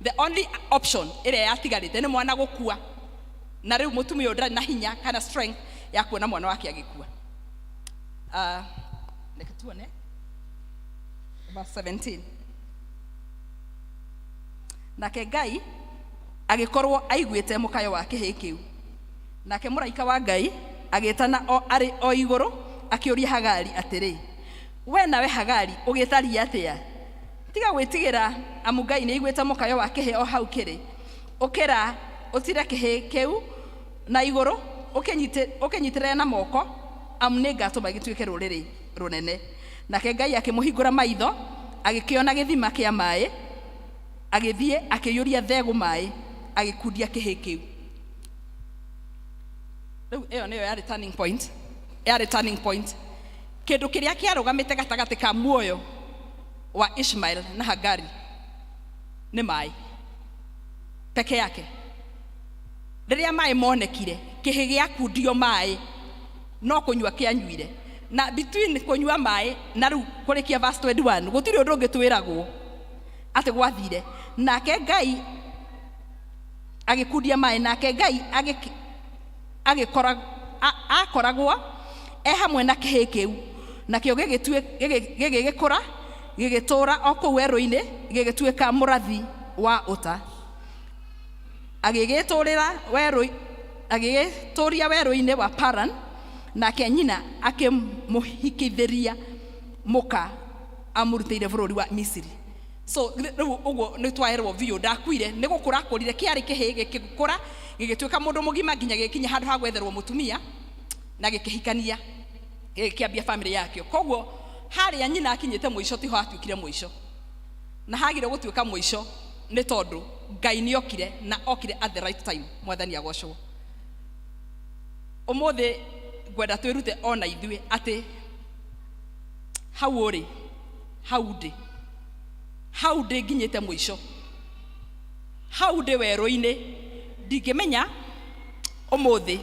The only option ĩrĩa yatigarĩte nĩ mwana gũkua, na rĩu mũtumia ũyũ ndarĩ na hinya kana strength ya kuona mwana wake agĩkua. Reke tuone verse 17. Nake Ngai agĩkorwo aiguĩte mũkayo wa kĩhĩĩ kĩu, nake mũraika wa Ngai agĩtana o arĩ o igũrũ, akĩũria Hagari atĩrĩ, we nawe Hagari ũgĩtariĩ atĩa? Tiga gwĩtigĩra, amu Ngai nĩaiguĩte mũkayo wa kĩhĩĩ o hau kĩrĩ. Ũkĩra, ũtire kĩhĩĩ kĩu na igũrũ, ũkĩnyitĩrĩre na moko, amu nĩngatũma gĩtuĩke rũrĩrĩ rũnene. Nake Ngai akĩmũhingũra maitho, agĩkĩona gĩthima kĩa maĩ, agĩthiĩ akĩiyũria thegũ maĩ, agĩkundia kĩhĩĩ kĩu. Rĩu ĩyo nĩyo yarĩ turning point, yarĩ turning point. Kĩndũ kĩrĩa kĩarũgamĩte gatagatĩ ka muoyo wa Ishmael na Hagari nĩ maĩ peke yake. Rĩrĩa maĩ monekire, kĩhĩ gĩakundio maĩ no kũnyua kĩanyuire, na between kũnyua maĩ na rĩu kũrĩkia verse 21 gũtirĩ ũndũ ũngĩ twĩragwo atĩ gwathire. Nake Ngai agĩkundia maĩ, nake Ngai akoragwo e hamwe na kĩhĩ kĩu, nakĩo gĩgĩkũra gĩgĩtũũra o kũu werũ-inĩ, gĩgĩtuĩka mũrathi wa ũta. Agĩgĩtũũrĩra werũ agĩgĩtũũria werũ-inĩ wa Paran, nake nyina akĩmũhikithĩria mũka amũrutĩire bũrũri wa Misiri. So rĩu ũguo nĩ twaerwo biũ ndakuire nĩ gũkũra akũrire kĩarĩ kĩhĩĩ gĩkĩkũra gĩgĩtuĩka mũndũ mũgima nginya gĩgĩkinya handũ ha gwetherwo mũtumia na gĩkĩhikania gĩkĩambia family yakĩo. Koguo harĩa nyina akinyĩte mũico tiho atuĩkire mũico, na hagire gũtuĩka mũico nĩ tondũ Ngai nĩ okire na okire at the right time. Mwathani agocwo. Ũmũthĩ ngwenda twĩrute ona ithuĩ atĩ hau ũrĩ, hau ndĩ, hau ndĩ nginyĩte mũico, hau ndĩ werũ-inĩ, ndingĩmenya ũmũthĩ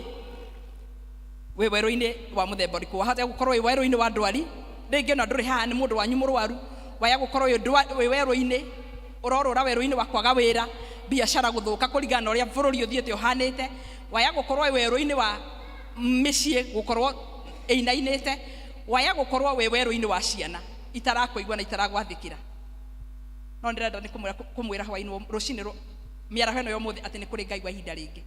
wĩ werũ-inĩ wa mũthemba ũrĩkũ. Wahota gũkorwo wĩ werũ-inĩ wa ndwari, rĩngĩ ona ndũrĩ haha nĩ mũndũ wanyu mũrwaru. Waya gũkorwo wĩ werũ-inĩ ũrorũra werũ-inĩ wa kwaga wĩra, biacara gũthũka kũringana na ũrĩa bũrũri ũthiĩte ũhanĩte. Waya gũkorwo wĩ werũ-inĩ wa mĩciĩ gũkorwo ĩinainĩte. Waya gũkorwo wĩ werũ-inĩ wa ciana itarakũigua na itaragwathĩkĩra. No ndĩrenda nĩ kũmwĩra hwaĩ-inĩ rũcinĩ mĩaraho ĩno ya ũmũthĩ atĩ nĩ kũrĩ Ngai wa ihinda rĩngĩ,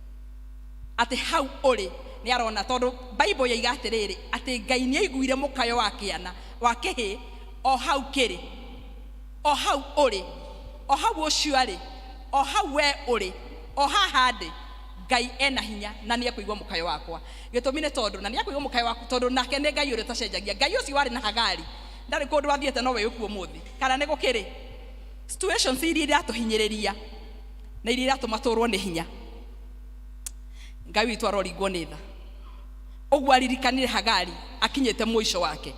atĩ hau ũrĩ nĩ arona, tondũ Bible yoiga atĩrĩrĩ atĩ Ngai nĩ aiguire mũkayo wa kĩana wa kĩhĩĩ o hau kĩrĩ, o hau ũrĩ, o hau ũcio arĩ, o hau we ũrĩ, o haha ndĩ. Ngai ena hinya na nĩ ekũigua mũkayo wakwa. Gĩtũmi nĩ tondũ na nĩ ekũigua mũkayo waku tondũ nake nĩ Ngai ũrĩa ũtacenjagia. Ngai ũcio warĩ na Hagari ndarĩ kũndũ athiĩte, no we ũkuo ũmũthĩ. Kana nĩ gũkĩrĩ situations iria iratũhinyĩrĩria na iria iratũma tũrwo nĩ hinya, Ngai witũ aroringwo nĩ tha. Ũguo aririkanire Hagari akinyĩte mũico wake,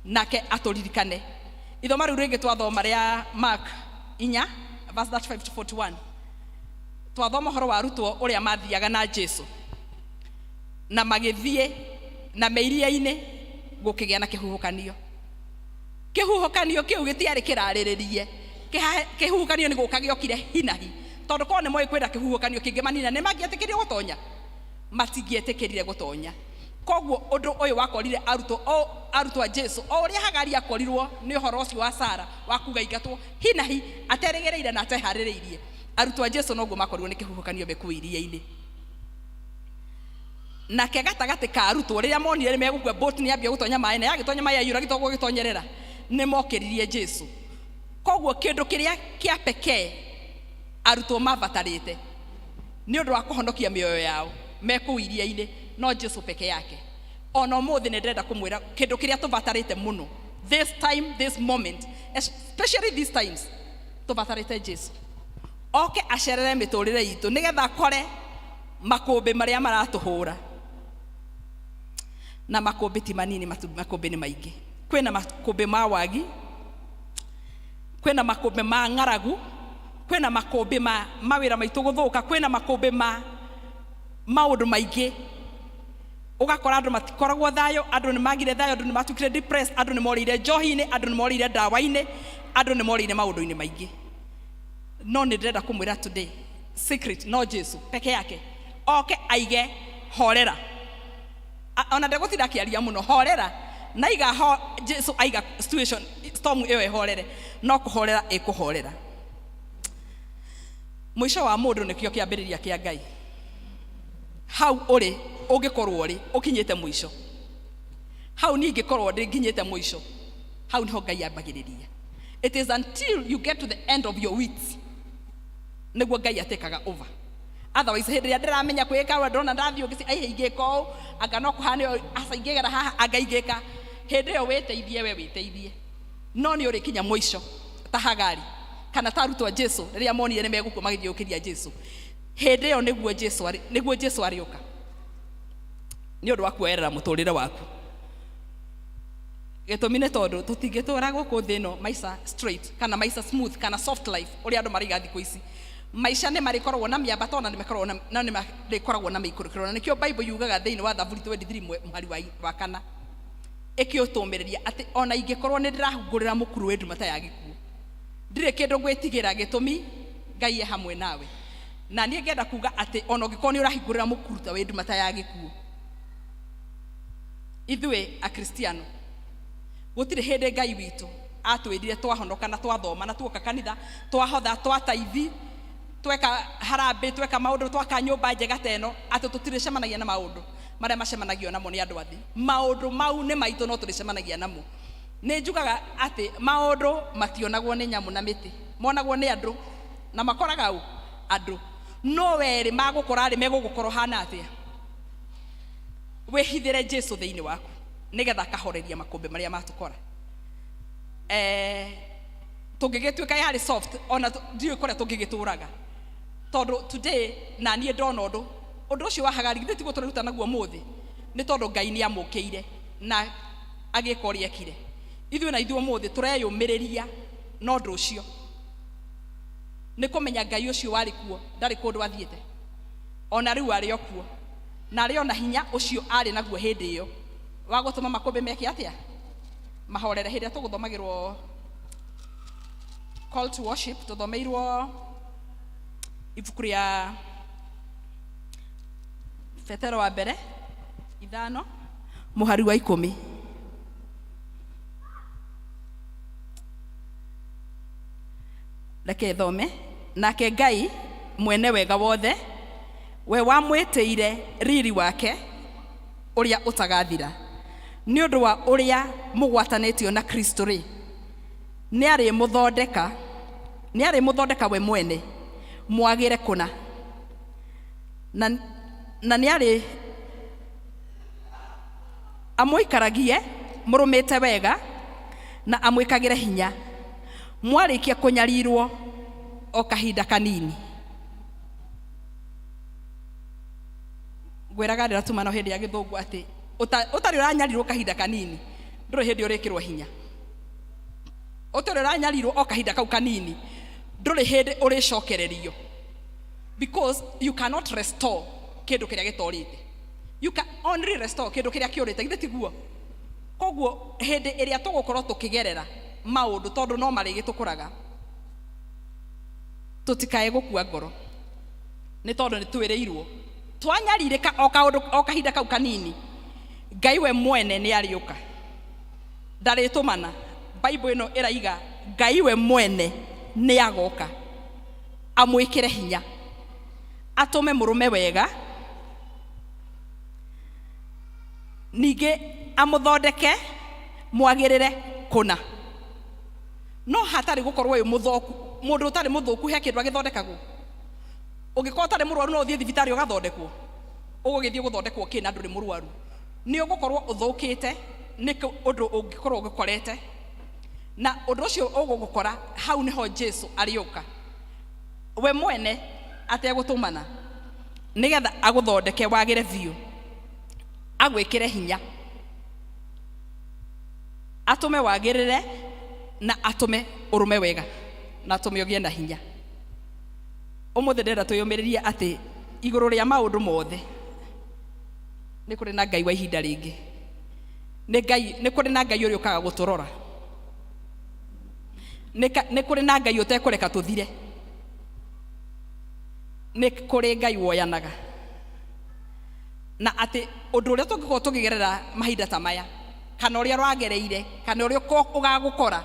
nake atũririkane. Ithoma rĩu rĩngĩ twathoma rĩa Mark 4 verse 35 to 41, twathoma ũhoro wa arutwo ũrĩa mathiaga na Jesu na magĩthiĩ na me iria-inĩ gũkĩgĩa na kĩhuhũkanio. Kĩhuhũkanio kĩu gĩtiarĩ kĩrarĩrĩrie, kĩhuhũkanio nĩ gũka gĩokire hinahi, tondũ korwo nĩ moĩ kwĩna kĩhuhũkanio kĩngĩmanina nĩ mangĩetĩkĩrire gũtonya? Matingĩetĩkĩrire gũtonya. Koguo ũndũ ũyũ wakorire arutwo o arutwo a Jesu o ũrĩa Hagari akorirwo nĩ ũhoro ũcio wa Sara wa kuga ingatwo hinahi aterĩgĩrĩire na ateharĩrĩirie, arutwo a Jesu noguo makorirwo nĩ kĩhuhũkanio me kũu iria-inĩ. Nake gatagatĩ ka arutwo rĩrĩa monire nĩ megũkua, boat nĩ yambia gũtonya maĩ, na yagĩtonya maĩ yaiyũra gĩtogwo gĩtonyerera, nĩ mokĩririe Jesu. Koguo kĩndũ kĩrĩa kĩa pekee arutwo mabatarĩte nĩ ũndũ wa kũhonokia mĩoyo yao me kũu iria-inĩ no Jesu peke yake. Ona ũmũthĩ nĩ ndĩrenda kũmwĩra kĩndũ kĩrĩa tũbatarĩte mũno this time, this moment, especially these times, tũbatarĩte Jesu oke acerere mĩtũrĩre itũ nĩgetha akore makũmbĩ marĩa maratũhũra. Na makũmbĩ ti manini, makũmbĩ nĩ maingĩ. Kwĩna makũmbĩ ma wagi, kwĩna makũmbĩ ma ng'aragu, kwĩna makũmbĩ ma mawĩra maitũ gũthũka, kwĩna makũmbĩ ma maũndũ maingĩ. Ũgakora andũ matikoragwo thayũ, andũ nĩ magire thayũ, andũ nĩ matukire depressed, andũ nĩ morĩire njohi-inĩ, andũ nĩ morĩire ndawa-inĩ, andũ nĩ morĩire maũndũ-inĩ maingĩ. No nĩ ndĩrenda kũmwĩra today secret, no Jesu peke yake oke aige horera. Ona ndegũtinda akĩaria mũno, horera na iga ho, Jesu aiga situation storm ĩyo ĩhorere, no kũhorera ĩkũhorera. Mũico wa mũndũ nĩkĩo kĩambĩrĩria kĩa Ngai. Hau ũrĩ ũngĩkorwo ũrĩ ũkinyĩte mũico, hau niĩ ingĩkorwo ndĩ nginyĩte mũico, hau niho Ngai ambagĩrĩria. It is until you get to the end of your wits nĩguo Ngai atekaga over. Otherwise hĩndĩ ĩrĩa ndĩramenya kwĩka ũrĩa ndona ndathiĩ ũngĩ aihe ingĩka ũũ, anga no kũhane ũũ, aca ingĩgera haha anga ingĩka, hĩndĩ ĩyo wĩteithie we wĩteithie, no nĩ ũrĩkinya mũico ta Hagari kana ta arutwo a Jesu rĩrĩa monire nĩ megũkua magĩthiĩ gũkĩria Jesu. Hĩndĩ ĩyo nĩguo Jesu arĩ, nĩguo Jesu arĩũka nĩ ũndũ wa kuoerera mũtũrĩre waku. Gĩtũmi nĩ tondũ tũtingĩtũra gũkũ thĩ ĩno maica straight kana maica smooth kana soft life ũrĩa andũ maraiga thikũ ici. Maica nĩ marĩkoragwo na mĩambato na nĩ makoragwo na, na nĩ marĩkoragwo na mĩikũrũkĩro. Na nĩkĩo Bible yugaga thĩinĩ wa Thaburi 23 mũhari wa kana ĩkĩũtũmĩrĩria atĩ ona ingĩkorwo nĩ ndĩrahungũrĩra mũkuru wĩ nduma ta ya gĩkuũ, ndirĩ kĩndũ ngwĩtigĩra, gĩtũmi Ngai e hamwe nawe. Na niĩ ngenda kuga atĩ ona ũngĩkorwo nĩ ũrahingũrĩra mũkuru ta wĩ nduma ta ya gĩkuũ, ithuĩ Akristiano gũtirĩ hĩndĩ Ngai witũ atwĩrire twahonoka na twathoma na tuoka kanitha twahotha twataithi Tweka harambĩ, tweka maũndũ, twaka nyũmba njega ta ĩno, atĩ tũtirĩcemanagia na maũndũ marĩa macemanagio namo nĩ andũ a thĩ. Maũndũ mau nĩ maitũ, no tũrĩcemanagia namo. Nĩ njugaga atĩ maũndũ mationagwo nĩ nyamũ na mĩtĩ, monagwo nĩ andũ na makoraga ũ andũ. No werĩ magũkora rĩ, megũgũkora ũhana atĩa? Wĩhithĩre Jesu thĩinĩ waku nĩgetha akahoreria makũmbĩ marĩa matũkora. Tũngĩgĩtuĩka yarĩ soft, ona ndiũĩ kũrĩa tũngĩgĩtũraga, tondũ today na niĩ ndona ũndũ ũndũ ũcio wa Hagari, githĩ tiguo tũreruta naguo ũmũthĩ? Nĩ tondũ Ngai nĩ amũkĩire na agĩka ũrĩa ekire. Ithuĩ na ithuĩ ũmũthĩ tũreyũmĩrĩria na ũndũ ũcio, nĩ kũmenya Ngai ũcio warĩ kuo ndarĩ kũndũ athiĩte, ona rĩu arĩ o kuo, na arĩ o na hinya ũcio arĩ naguo hĩndĩ ĩyo wa gũtũma makũmbĩ meke atĩa? Mahorere. Hĩndĩ ĩrĩa tũgũthomagĩrwo call to worship, tũthomeirwo ibuku rĩa Petero wa mbere 5 mũhari wa 10. Reke thome. Nake Ngai mwene wega wothe, we wamwĩtĩire riri wake ũrĩa ũtagathira, nĩ ũndũ wa ũrĩa mũgwatanĩtio na Kristo rĩ, nĩarĩmũthondeka we mwene mwagĩre kũna, na nĩarĩ amũikaragie mũrũmĩte wega na amwĩkagĩre hinya mwarĩkia kũnyarirwo o kahinda kanini. Ngwĩraga ndĩratuma no hĩndĩ ya gĩthũngũ atĩ ũtarĩ ũranyarirwo kahinda kanini ndũrĩ hĩndĩ ũrĩkĩrwo hinya. Ũtarĩ ũranyarirwo o kahinda kau kanini ndũrĩ hĩndĩ ũrĩcokererio, because you cannot restore kĩndũ kĩrĩa gĩtorĩte. You can only restore kĩndũ kĩrĩa kĩũrĩte, githĩ tiguo? Koguo hĩndĩ ĩrĩa tũgũkorwo tũkĩgerera maũndũ, tondũ no marĩgĩtũkoraga, tũtikae gũkua ngoro, nĩ tondũ nĩ twĩrĩirwo twanyarirĩka o kaũndũ o kahinda kau kanini, Ngai we mwene nĩ arĩũka, ndarĩtũmana. Bible ĩno ĩraiga Ngai we mwene nĩ agoka amwĩkĩre hinya, atũme mũrũme wega, ningĩ amũthondeke mwagĩrĩre kũna. No hatarĩ gũkorwo wĩ mũthũku, mũndũ ũtarĩ mũthũku he kĩndũ agĩthondekagwo. Ũngĩkorwo ũtarĩ mũrwaru no ũthiĩ thibitarĩ ũgathondekwo? Ũgũgĩthiĩ gũthondekwo kĩ na ndũrĩ mũrwaru? Nĩ ũgũkorwo ũthũkĩte nĩ ũndũ ũngĩkorwo ũgũkorete, na ũndũ ũcio ũgũgũkora hau nĩho Jesu arĩũka we mwene ategũtũmana, nĩgetha agũthondeke wagĩre biũ, agwĩkĩre hinya, atũme wagĩrĩre na atũme ũrũme wega na atũme ũgĩe na hinya. Ũmũthĩ ndĩrenda twĩyũmĩrĩrie atĩ igũrũ rĩa maũndũ mothe nĩ kũrĩ na Ngai wa ihinda rĩngĩ, nĩ Ngai, nĩ kũrĩ na Ngai ũrĩa ũkaga gũtũrora, nĩ kũrĩ na Ngai ũtekũreka tũthire, nĩ kũrĩ Ngai woyanaga, na atĩ ũndũ ũrĩa tũngĩkorwo tũkĩgerera mahinda ta maya, kana ũrĩa ũragereire, kana ũrĩa ũgagũkora,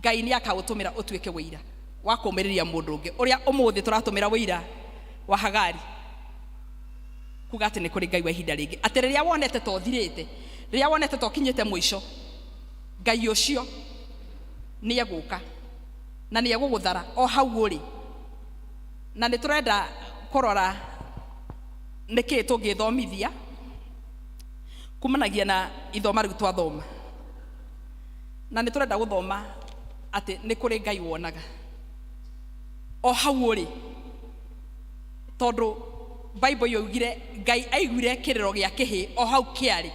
Ngai nĩ akaũtũmĩra ũtuĩke ũira wa kũũmĩrĩria mũndũ ũngĩ. Ũrĩa ũmũthĩ tũratũmĩra ũira wa Hagari kuga atĩ nĩ kũrĩ Ngai wa ihinda rĩngĩ, atĩ rĩrĩa wonete ta ũthirĩte, rĩrĩa wonete ta ũkinyĩte mũico, Ngai ũcio nĩ egũka na nĩ egũgũthara o hau ũrĩ. Na nĩ tũrenda kũrora nĩkĩĩ tũngĩthomithia kumanagia na ithoma rĩu twathoma. Na nĩ tũrenda gũthoma atĩ nĩ kũrĩ Ngai wonaga o hau ũrĩ, tondũ Bible yoigire Ngai aiguire kĩrĩro gĩa kĩhĩ o hau kĩarĩ,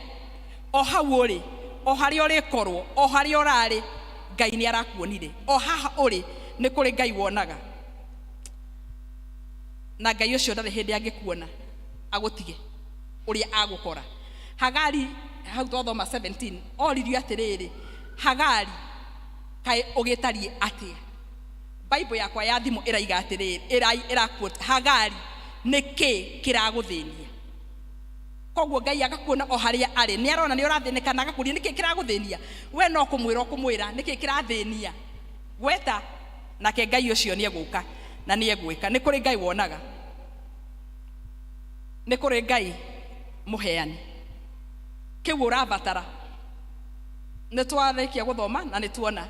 o hau ũrĩ, o harĩa ũrĩkorwo, o harĩa ũrarĩ, Ngai nĩ arakuonire. O haha ũrĩ nĩ kũrĩ Ngai wonaga, na Ngai ũcio ndarĩ hĩndĩ angĩkuona agũtige ũrĩa agũkora. Hagari hau twathoma 17 oririo atĩrĩrĩ, Hagari kaĩ ũgĩtariĩ atĩa? Bible yakwa ya thimũ ĩraiga atĩrĩrĩ, ĩra quote, Hagari nĩkĩ kĩragũthĩnia? Koguo Ngai agakuona o harĩa arĩ, nĩ arona nĩ ũrathĩnĩka na agakũria nĩkĩ kĩragũthĩnia. We no kũmwĩra ũkũmwĩra nĩkĩ kĩrathĩnia, gweta. Nake Ngai ũcio nĩ egũka na nĩ egwĩka. Nĩ kũrĩ Ngai wonaga, nĩ kũrĩ Ngai mũheani. Kĩu ũrabatara nĩ twarĩkia gũthoma na nĩ tuona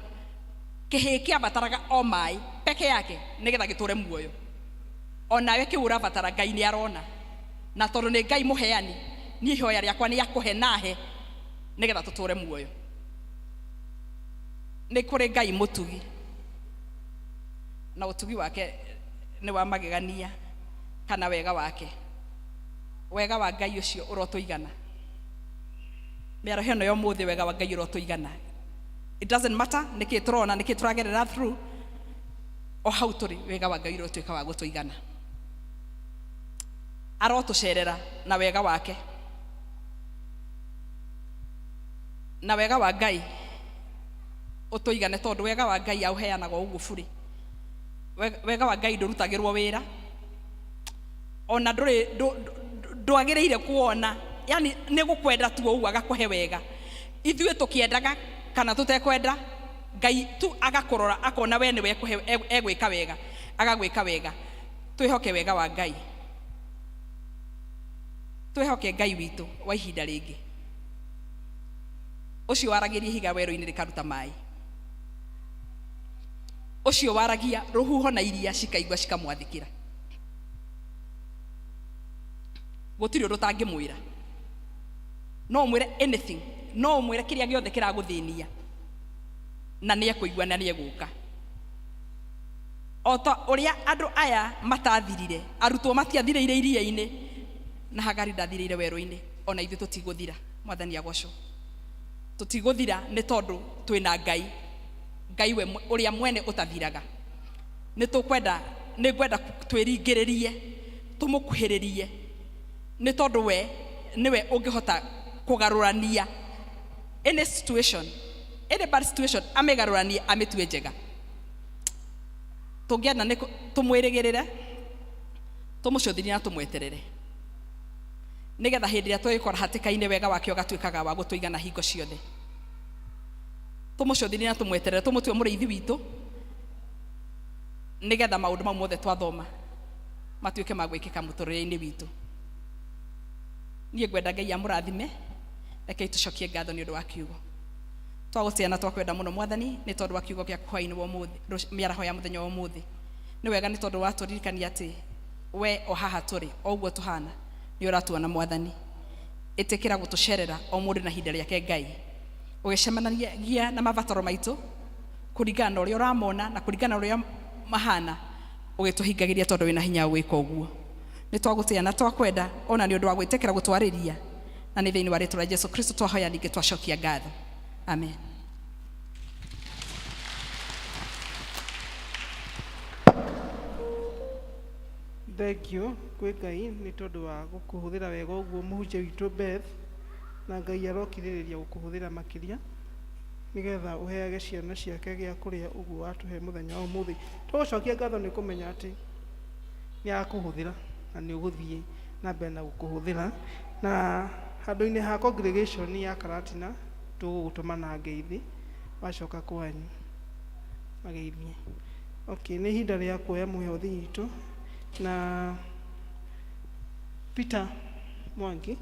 kĩhĩĩ kĩabataraga o maĩ peke yake nĩgetha gĩtũre muoyo. Onawe kĩu ũrabatara Ngai nĩ arona, na tondũ nĩ Ngai mũheani, niĩ ihoya rĩakwa nĩ akũhe nahe nĩgetha tũtũre muoyo. Nĩ kũrĩ Ngai mũtugi, na ũtugi wake nĩ wa magegania, kana wega wake, wega wa Ngai ũcio ũrotũigana. Mĩaraho ĩno ya ũmũthĩ, wega wa Ngai ũrotũigana. It doesn't matter nĩkĩ tũrona, nĩkĩ tũragerera through, o hau tũrĩ wega wa Ngai ũrotuĩka wa gũtũigana. Arotũcerera na wega wake, na wega wa Ngai ũtũigane, tondũ wega wa Ngai aũheanaga o ũguo burĩ. Wega wa Ngai ndũrutagĩrwo wĩra, ona ndũrĩ ndwagĩrĩire kuona, yani nĩ gũkwenda tu o ũguo agakũhe wega. Ithuĩ tũkĩendaga kana tũtekwenda, Ngai tu agakũrora akona we nĩwe egwĩka wega, agagwĩka wega. Twĩhoke wega wa Ngai, twĩhoke Ngai witũ wa ihinda rĩngĩ, ũcio waragĩria ihiga werũ-inĩ rĩkaruta maĩ, ũcio waragia rũhuho na iria cikaigua cikamwathĩkĩra. Gũtirĩ ũndũ ũtangĩmwĩra, no ũmwĩre anything, no ũmwĩre kĩrĩa gĩothe kĩragũthĩnia, na nĩ ekũigua na nĩ egũka. O ta ũrĩa andũ aya matathirire, arutwo matiathirĩire iria-inĩ, na Hagari ndathirĩire werũ-inĩ, ona ithuĩ tũtigũthira. Mwathani agocwo. Tũtigũthira nĩ tondũ twĩna Ngai, Ngai we ũrĩa mwene ũtathiraga. Nĩ tũkwenda, nĩ ngwenda twĩringĩrĩrie, tũmũkuhĩrĩrie, nĩ tondũ we nĩwe ũngĩhota kũgarũrania any situation, any bad situation, amĩgarũranie amĩtue njega. Tũngĩenda nĩ tũmwĩrĩgĩrĩre, tũmũcũthĩrĩrie na tũmweterere, nĩgetha hĩndĩ ĩrĩa twĩkora hatĩka-inĩ wega wake ũgatuĩkaga wa gũtũigana hingo ciothe. Tũmũcũthĩrĩrie na tũmweterere, tũmũtue mũrĩithi witũ, nĩgetha maũndũ mau mothe twathoma matuĩke ma gwĩkĩka mũtũrĩre-inĩ witũ. Niĩ ngwenda Ngai amũrathime. Rekei tũcokie ngatho nĩ ũndũ wa kiugo. Twagũtĩa na twakwenda mũno Mwathani, nĩ tondũ wa kiugo gĩaku hwaĩ-inĩ wa ũmũthĩ, mĩaraho ya mũthenya wa ũmũthĩ. Nĩ wega nĩ tondũ watũririkania atĩ we o haha tũrĩ, o ũguo tũhana, nĩ ũratuona Mwathani. Ĩtĩkĩra gũtũcerera o mũndũ na ihinda rĩake Ngai, ũgĩcemanagia na mabataro maitũ kũringana na ũrĩa ũramona na kũringana na ũrĩa mahana, ũgĩtũhingagĩria tondũ wĩna hinya wa gwĩka ũguo. Nĩ twagũtĩa na twakwenda ona nĩ ũndũ wa gwĩtĩkĩra gũtwarĩria, na nĩ thĩinĩ wa rĩtwa rĩa Jesu Kristo twahoya ningĩ twacokia ngatho. Amen. Thank you kwĩ Ngai nĩ tondũ wa gũkũhũthĩra wega ũguo mũhunjia witũ Beth, na Ngai arokirĩrĩria gũkũhũthĩra makĩria nĩgetha ũheage ciana ciake gĩa kũrĩa ũguo watũhe mũthenya wa ũmũthĩ. Tũgũcokia ngatho nĩ kũmenya atĩ nĩ arakũhũthĩra na nĩ ũgũthiĩ na mbere na gũkũhũthĩra. Na handũ-inĩ ha congregation ya Karatina tũgũgũtũma na ngeithi wacoka kwanyu mageithie. Okay, nĩ ihinda rĩa kuoya mũhothi witũ, na Peter Mwangi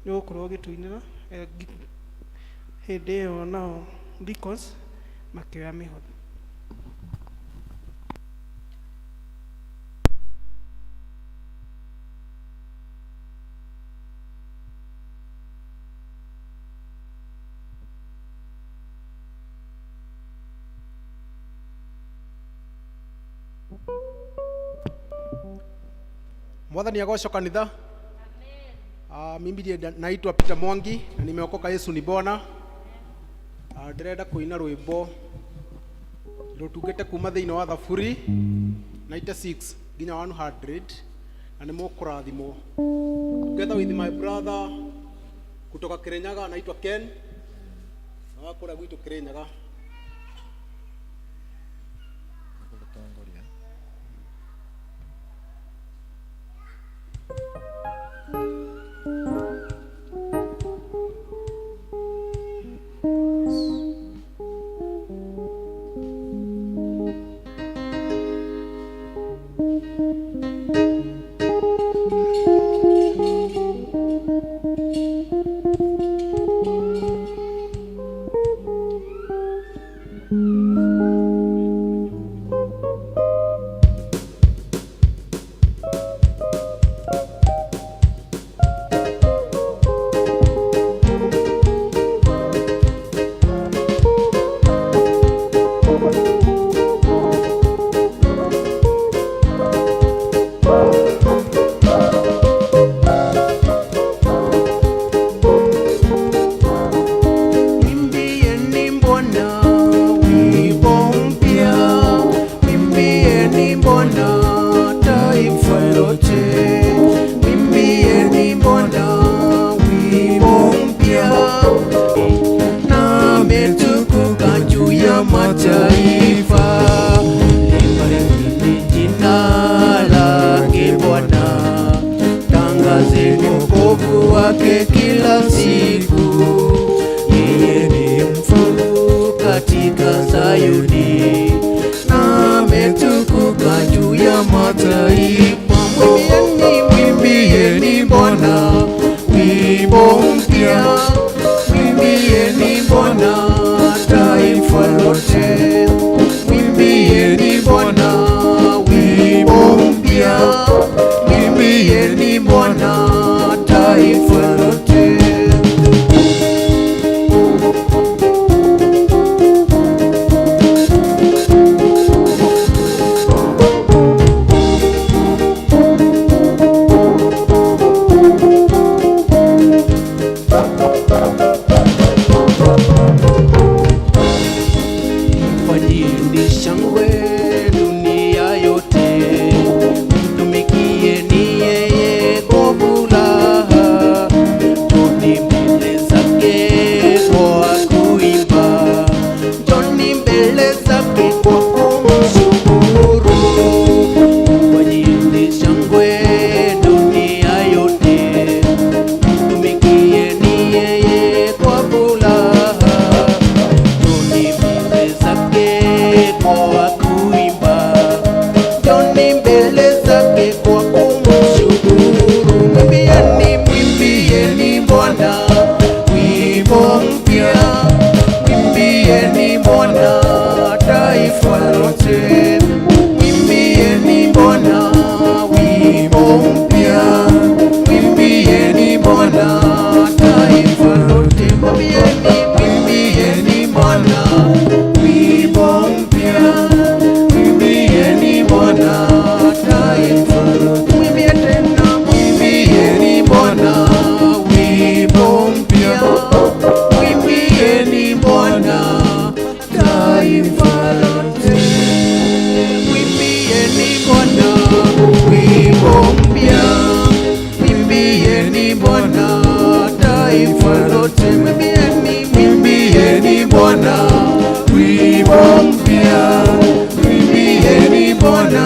nĩ ũgũkorwo ũgĩtũinĩra hĩndĩ ĩyo, nao deacons makĩoya mĩhothi. Mwathani agocwo kanitha. Mimi ndiye naitwa Peter Mwangi na nimeokoka, Yesu ni Bwana. Ndĩrenda kũina rwĩmbo rũtungĩte kuma thĩinĩ wa Thaburi 96 nginya 100, na nĩ mũkũrathimwo. Together with my brother kutoka Kirinyaga anaitwa Ken, na wa kũrĩa gwitũ Kirinyaga. mataifa. Libarikini jina lake Bwana, tangazeni wokovu wake kila siku. Yeye ni mfuu katika Sayuni, na ametukuka juu ya mataifa. Mwimbieni, mwimbieni Bwana wimbo mpya, mwimbieni Bwana taifa lote, mwimbieni Bwana wimbo mpya, mwimbieni Bwana taifa lote. Fanyeni shangwe dunia yote, mtumikieni yeye kwa furaha, njoni mbele zake kwa kuimba, njoni mbele zake kwa kumshukuru. Fanyeni shangwe dunia yote, mtumikieni yeye kwa furaha, njoni mbele zake kwa kuimba, njoni mbele zake kwa kumshukuru. Mwimbieni, mwimbieni Bwana wimbo mpya, mwimbieni Bwana taifa lote, mwimbieni Bwana wimbo mpya, mwimbieni Bwana taifa lote, mwimbieni, mwimbieni Bwana wimbo mpya, mwimbieni Bwana taifa lote, mwimbie tena, mwimbieni Bwana wimbo mpya, mwimbieni Bwana taifa lote, mwimbieni Bwana wimbo mpya, mwimbieni Bwana taifa lote, mwimbieni, mwimbieni Bwana wimbo mpya, mwimbieni Bwana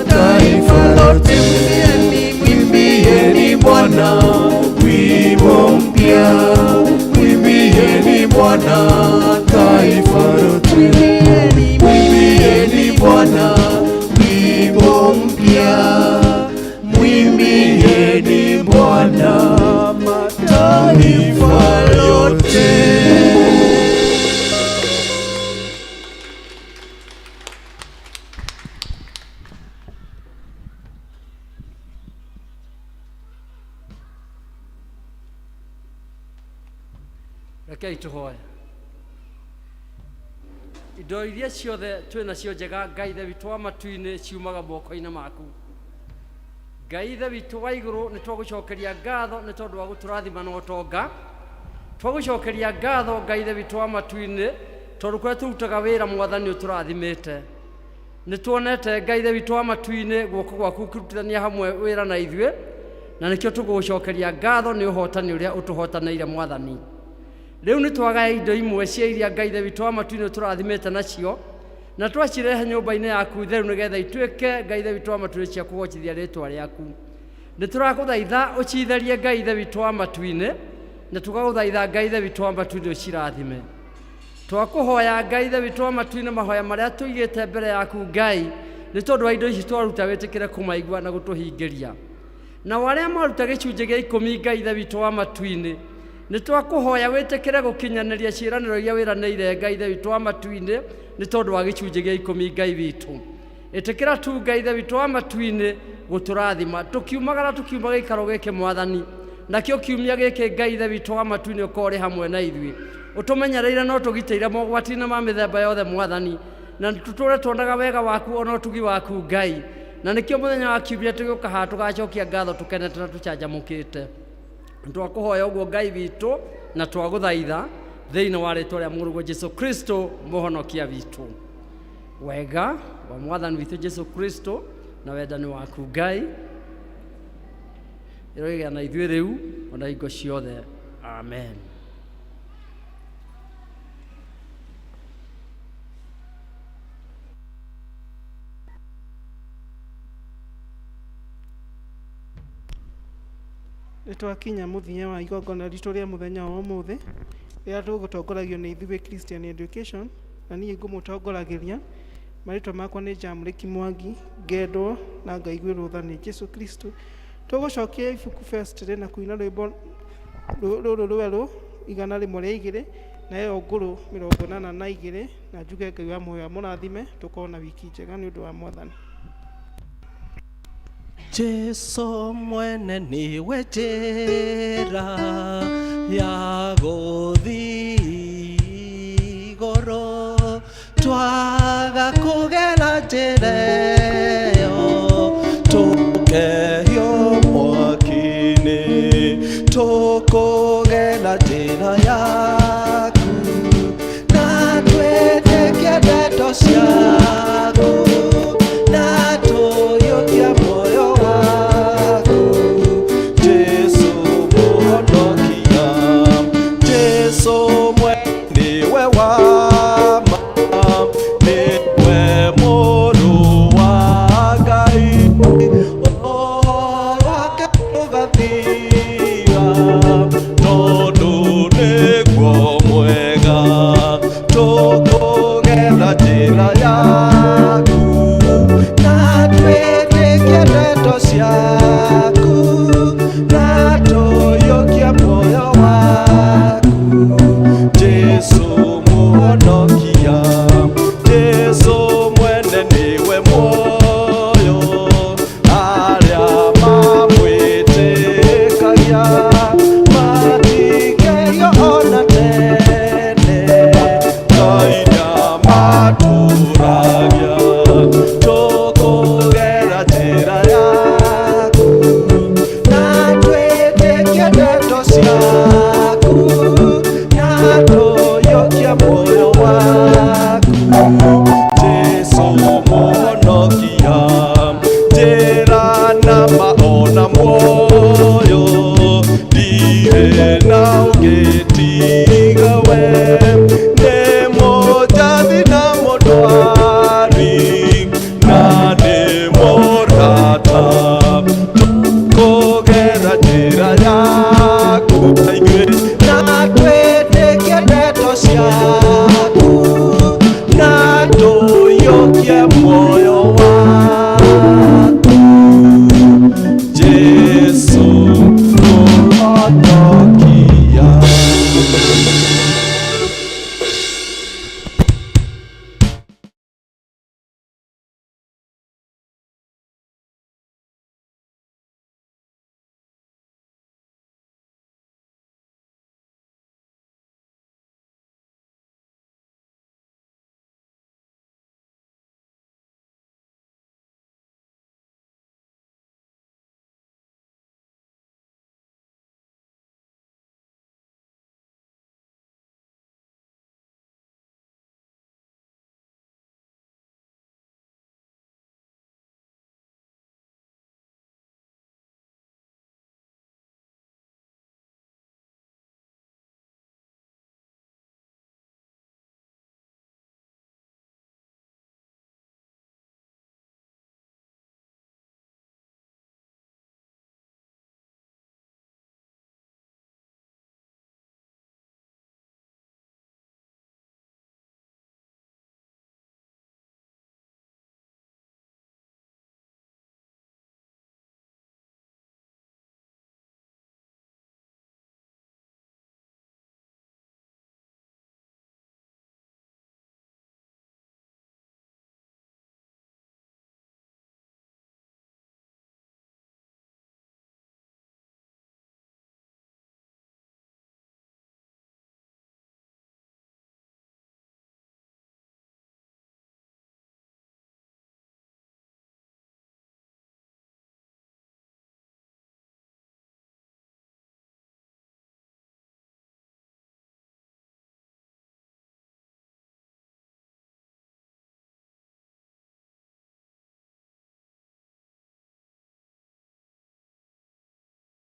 taifa lote, mwimbieni, mwimbieni Bwana wimbo mpya, mwimbieni Bwana taifa lote, mwimbieni, mwimbieni Bwana wimbo mpya, mwimbieni Bwana mataifa yote. Rekei tũhoe. Indo iria ciothe twĩ nacio njega, Ngai Ithe witũ wa matu-inĩ, ciumaga moko-inĩ maku. Ngai Ithe witũ wa igũrũ, nĩ twagũcokeria ngatho nĩ tondũ wa gũtũrathima na ũtonga. Twagũcokeria ngatho, Ngai Ithe witũ wa matu-inĩ, tondũ kũrĩa tũrutaga wĩra, Mwathani, ũtũrathimĩte. Nĩ tuonete, Ngai Ithe witũ wa matu-inĩ, guoko gwaku ũkĩrutithania hamwe wĩra na ithuĩ, na nĩkĩo tũgũgũcokeria ngatho nĩ ũhotani ũrĩa ũtũhotanĩire, Mwathani. Rĩu nĩ twagaya indo imwe cia iria, Ngai Ithe witũ wa matu-inĩ, ũtũrathimĩte nacio, na twacirehe nyũmba-inĩ yaku theru nĩgetha ituĩke, Ngai Ithe witũ wa matu-inĩ, cia kũgocithia rĩtwa rĩaku. Nĩ tũrakũthaitha ũcitherie, Ngai Ithe witũ wa matu-inĩ, na tũgagũthaitha, Ngai Ithe witũ wa matu-inĩ, ũcirathime. Twakũhoya, Ngai Ithe witũ wa matu-inĩ, mahoya marĩa tũigĩte mbere yaku, Ngai, nĩ tondũ wa indo ici twaruta, wĩtĩkĩre kũmaigua na gũtũhingĩria. Nao arĩa maruta gĩcunjĩ gĩa ikũmi, Ngai Ithe witũ wa matu-inĩ, nĩ twakũhoya wĩtĩkĩre gũkinyanĩria ciĩranĩro iria wĩranĩire, Ngai Ithe witũ wa matu-inĩ, nĩ tondũ wa gĩcunjĩ gĩa ikũmi. Ngai witũ, ĩtĩkĩra tu, Ngai Ithe witũ wa matu-inĩ, gũtũrathima tũkiumagara, tũkiuma gĩikaro gĩkĩ, Mwathani. Nakĩo kiumia gĩkĩ, Ngai Ithe witũ wa matu-inĩ, ũkorwo ũrĩ hamwe na ithuĩ, ũtũmenyereire na ũtũgitĩire mogwati-inĩ ma mĩthemba yothe, Mwathani, na tũtũre tuonaga wega waku ona ũtugi waku, Ngai. Na nĩkĩo mũthenya wa kiumia tũgĩũka haha tũgacokia ngatho tũkenete na tũcanjamũkĩte. Twakũhoya ũguo, Ngai witũ, na twagũthaitha thĩinĩ wa rĩtwa rĩa Mũrũguo Jesu Kristo, mũhonokia witũ. Wega wa Mwathani witũ Jesu Kristo na wendani waku, Ngai, ĩrogĩa na ithuĩ rĩu ona hingo ciothe. Amen. Nĩ twakinya mũthia wa igongona ritũ rĩa mũthenya wa ũmũthĩ, rĩrĩa tũgũtongoragio nĩ ithuĩ Christian Education, na niĩ ngũmũtongoragĩria. Marĩtwa makwa nĩ Jamriki Mwangi, ngendwo na ngaiguĩrwo tha nĩ Jesu Kristo. Tũgũcokia ibuku first na kũina rwĩmbo rũrũ rwerũ 102, na ĩyo ngũrũ 82, na njuge Ngai wa muoyo amũrathime, tũkorwo na wiki njega nĩ ũndũ wa Mwathani. Jesu mwene niwe njĩra ya gũthiĩ igũrũ, twaga kũgera njĩra ĩyo tũkehio mwaki-inĩ, tũkũgera njĩra yaku na twĩtĩkie ndeto ciaku na tũiyũkie muoyo waku. Jesu mũhonokia, Jesu mwene nĩwe wa ma, nĩwe mũrũ wa Ngai, ũhoro wake ũgathira tondũ nĩguo mwega, tũkũgera njĩra yaku na twĩtĩkie ndeto ciaku na tũiyũkie muoyo waku. Jesu mũhonokia, Jesu mwene nĩwe muoyo, arĩa mamwĩtĩkagia matikerio ona tene, Ngai nĩamatũũragia, tũkũgera njĩra yaku na twĩtĩkie ndeto ciaku na tũiyũkie muoyo waku. Jesu mũhonokia, njĩra na ma ona muoyo, ndirĩ na ũngĩ tiga we, nĩ mũnjathi na mũndwari, na nĩ mũrata, tũkũgera njĩra yaku ithuĩ na twĩtĩkie ndeto ciaku na tũiyũkie muoyo.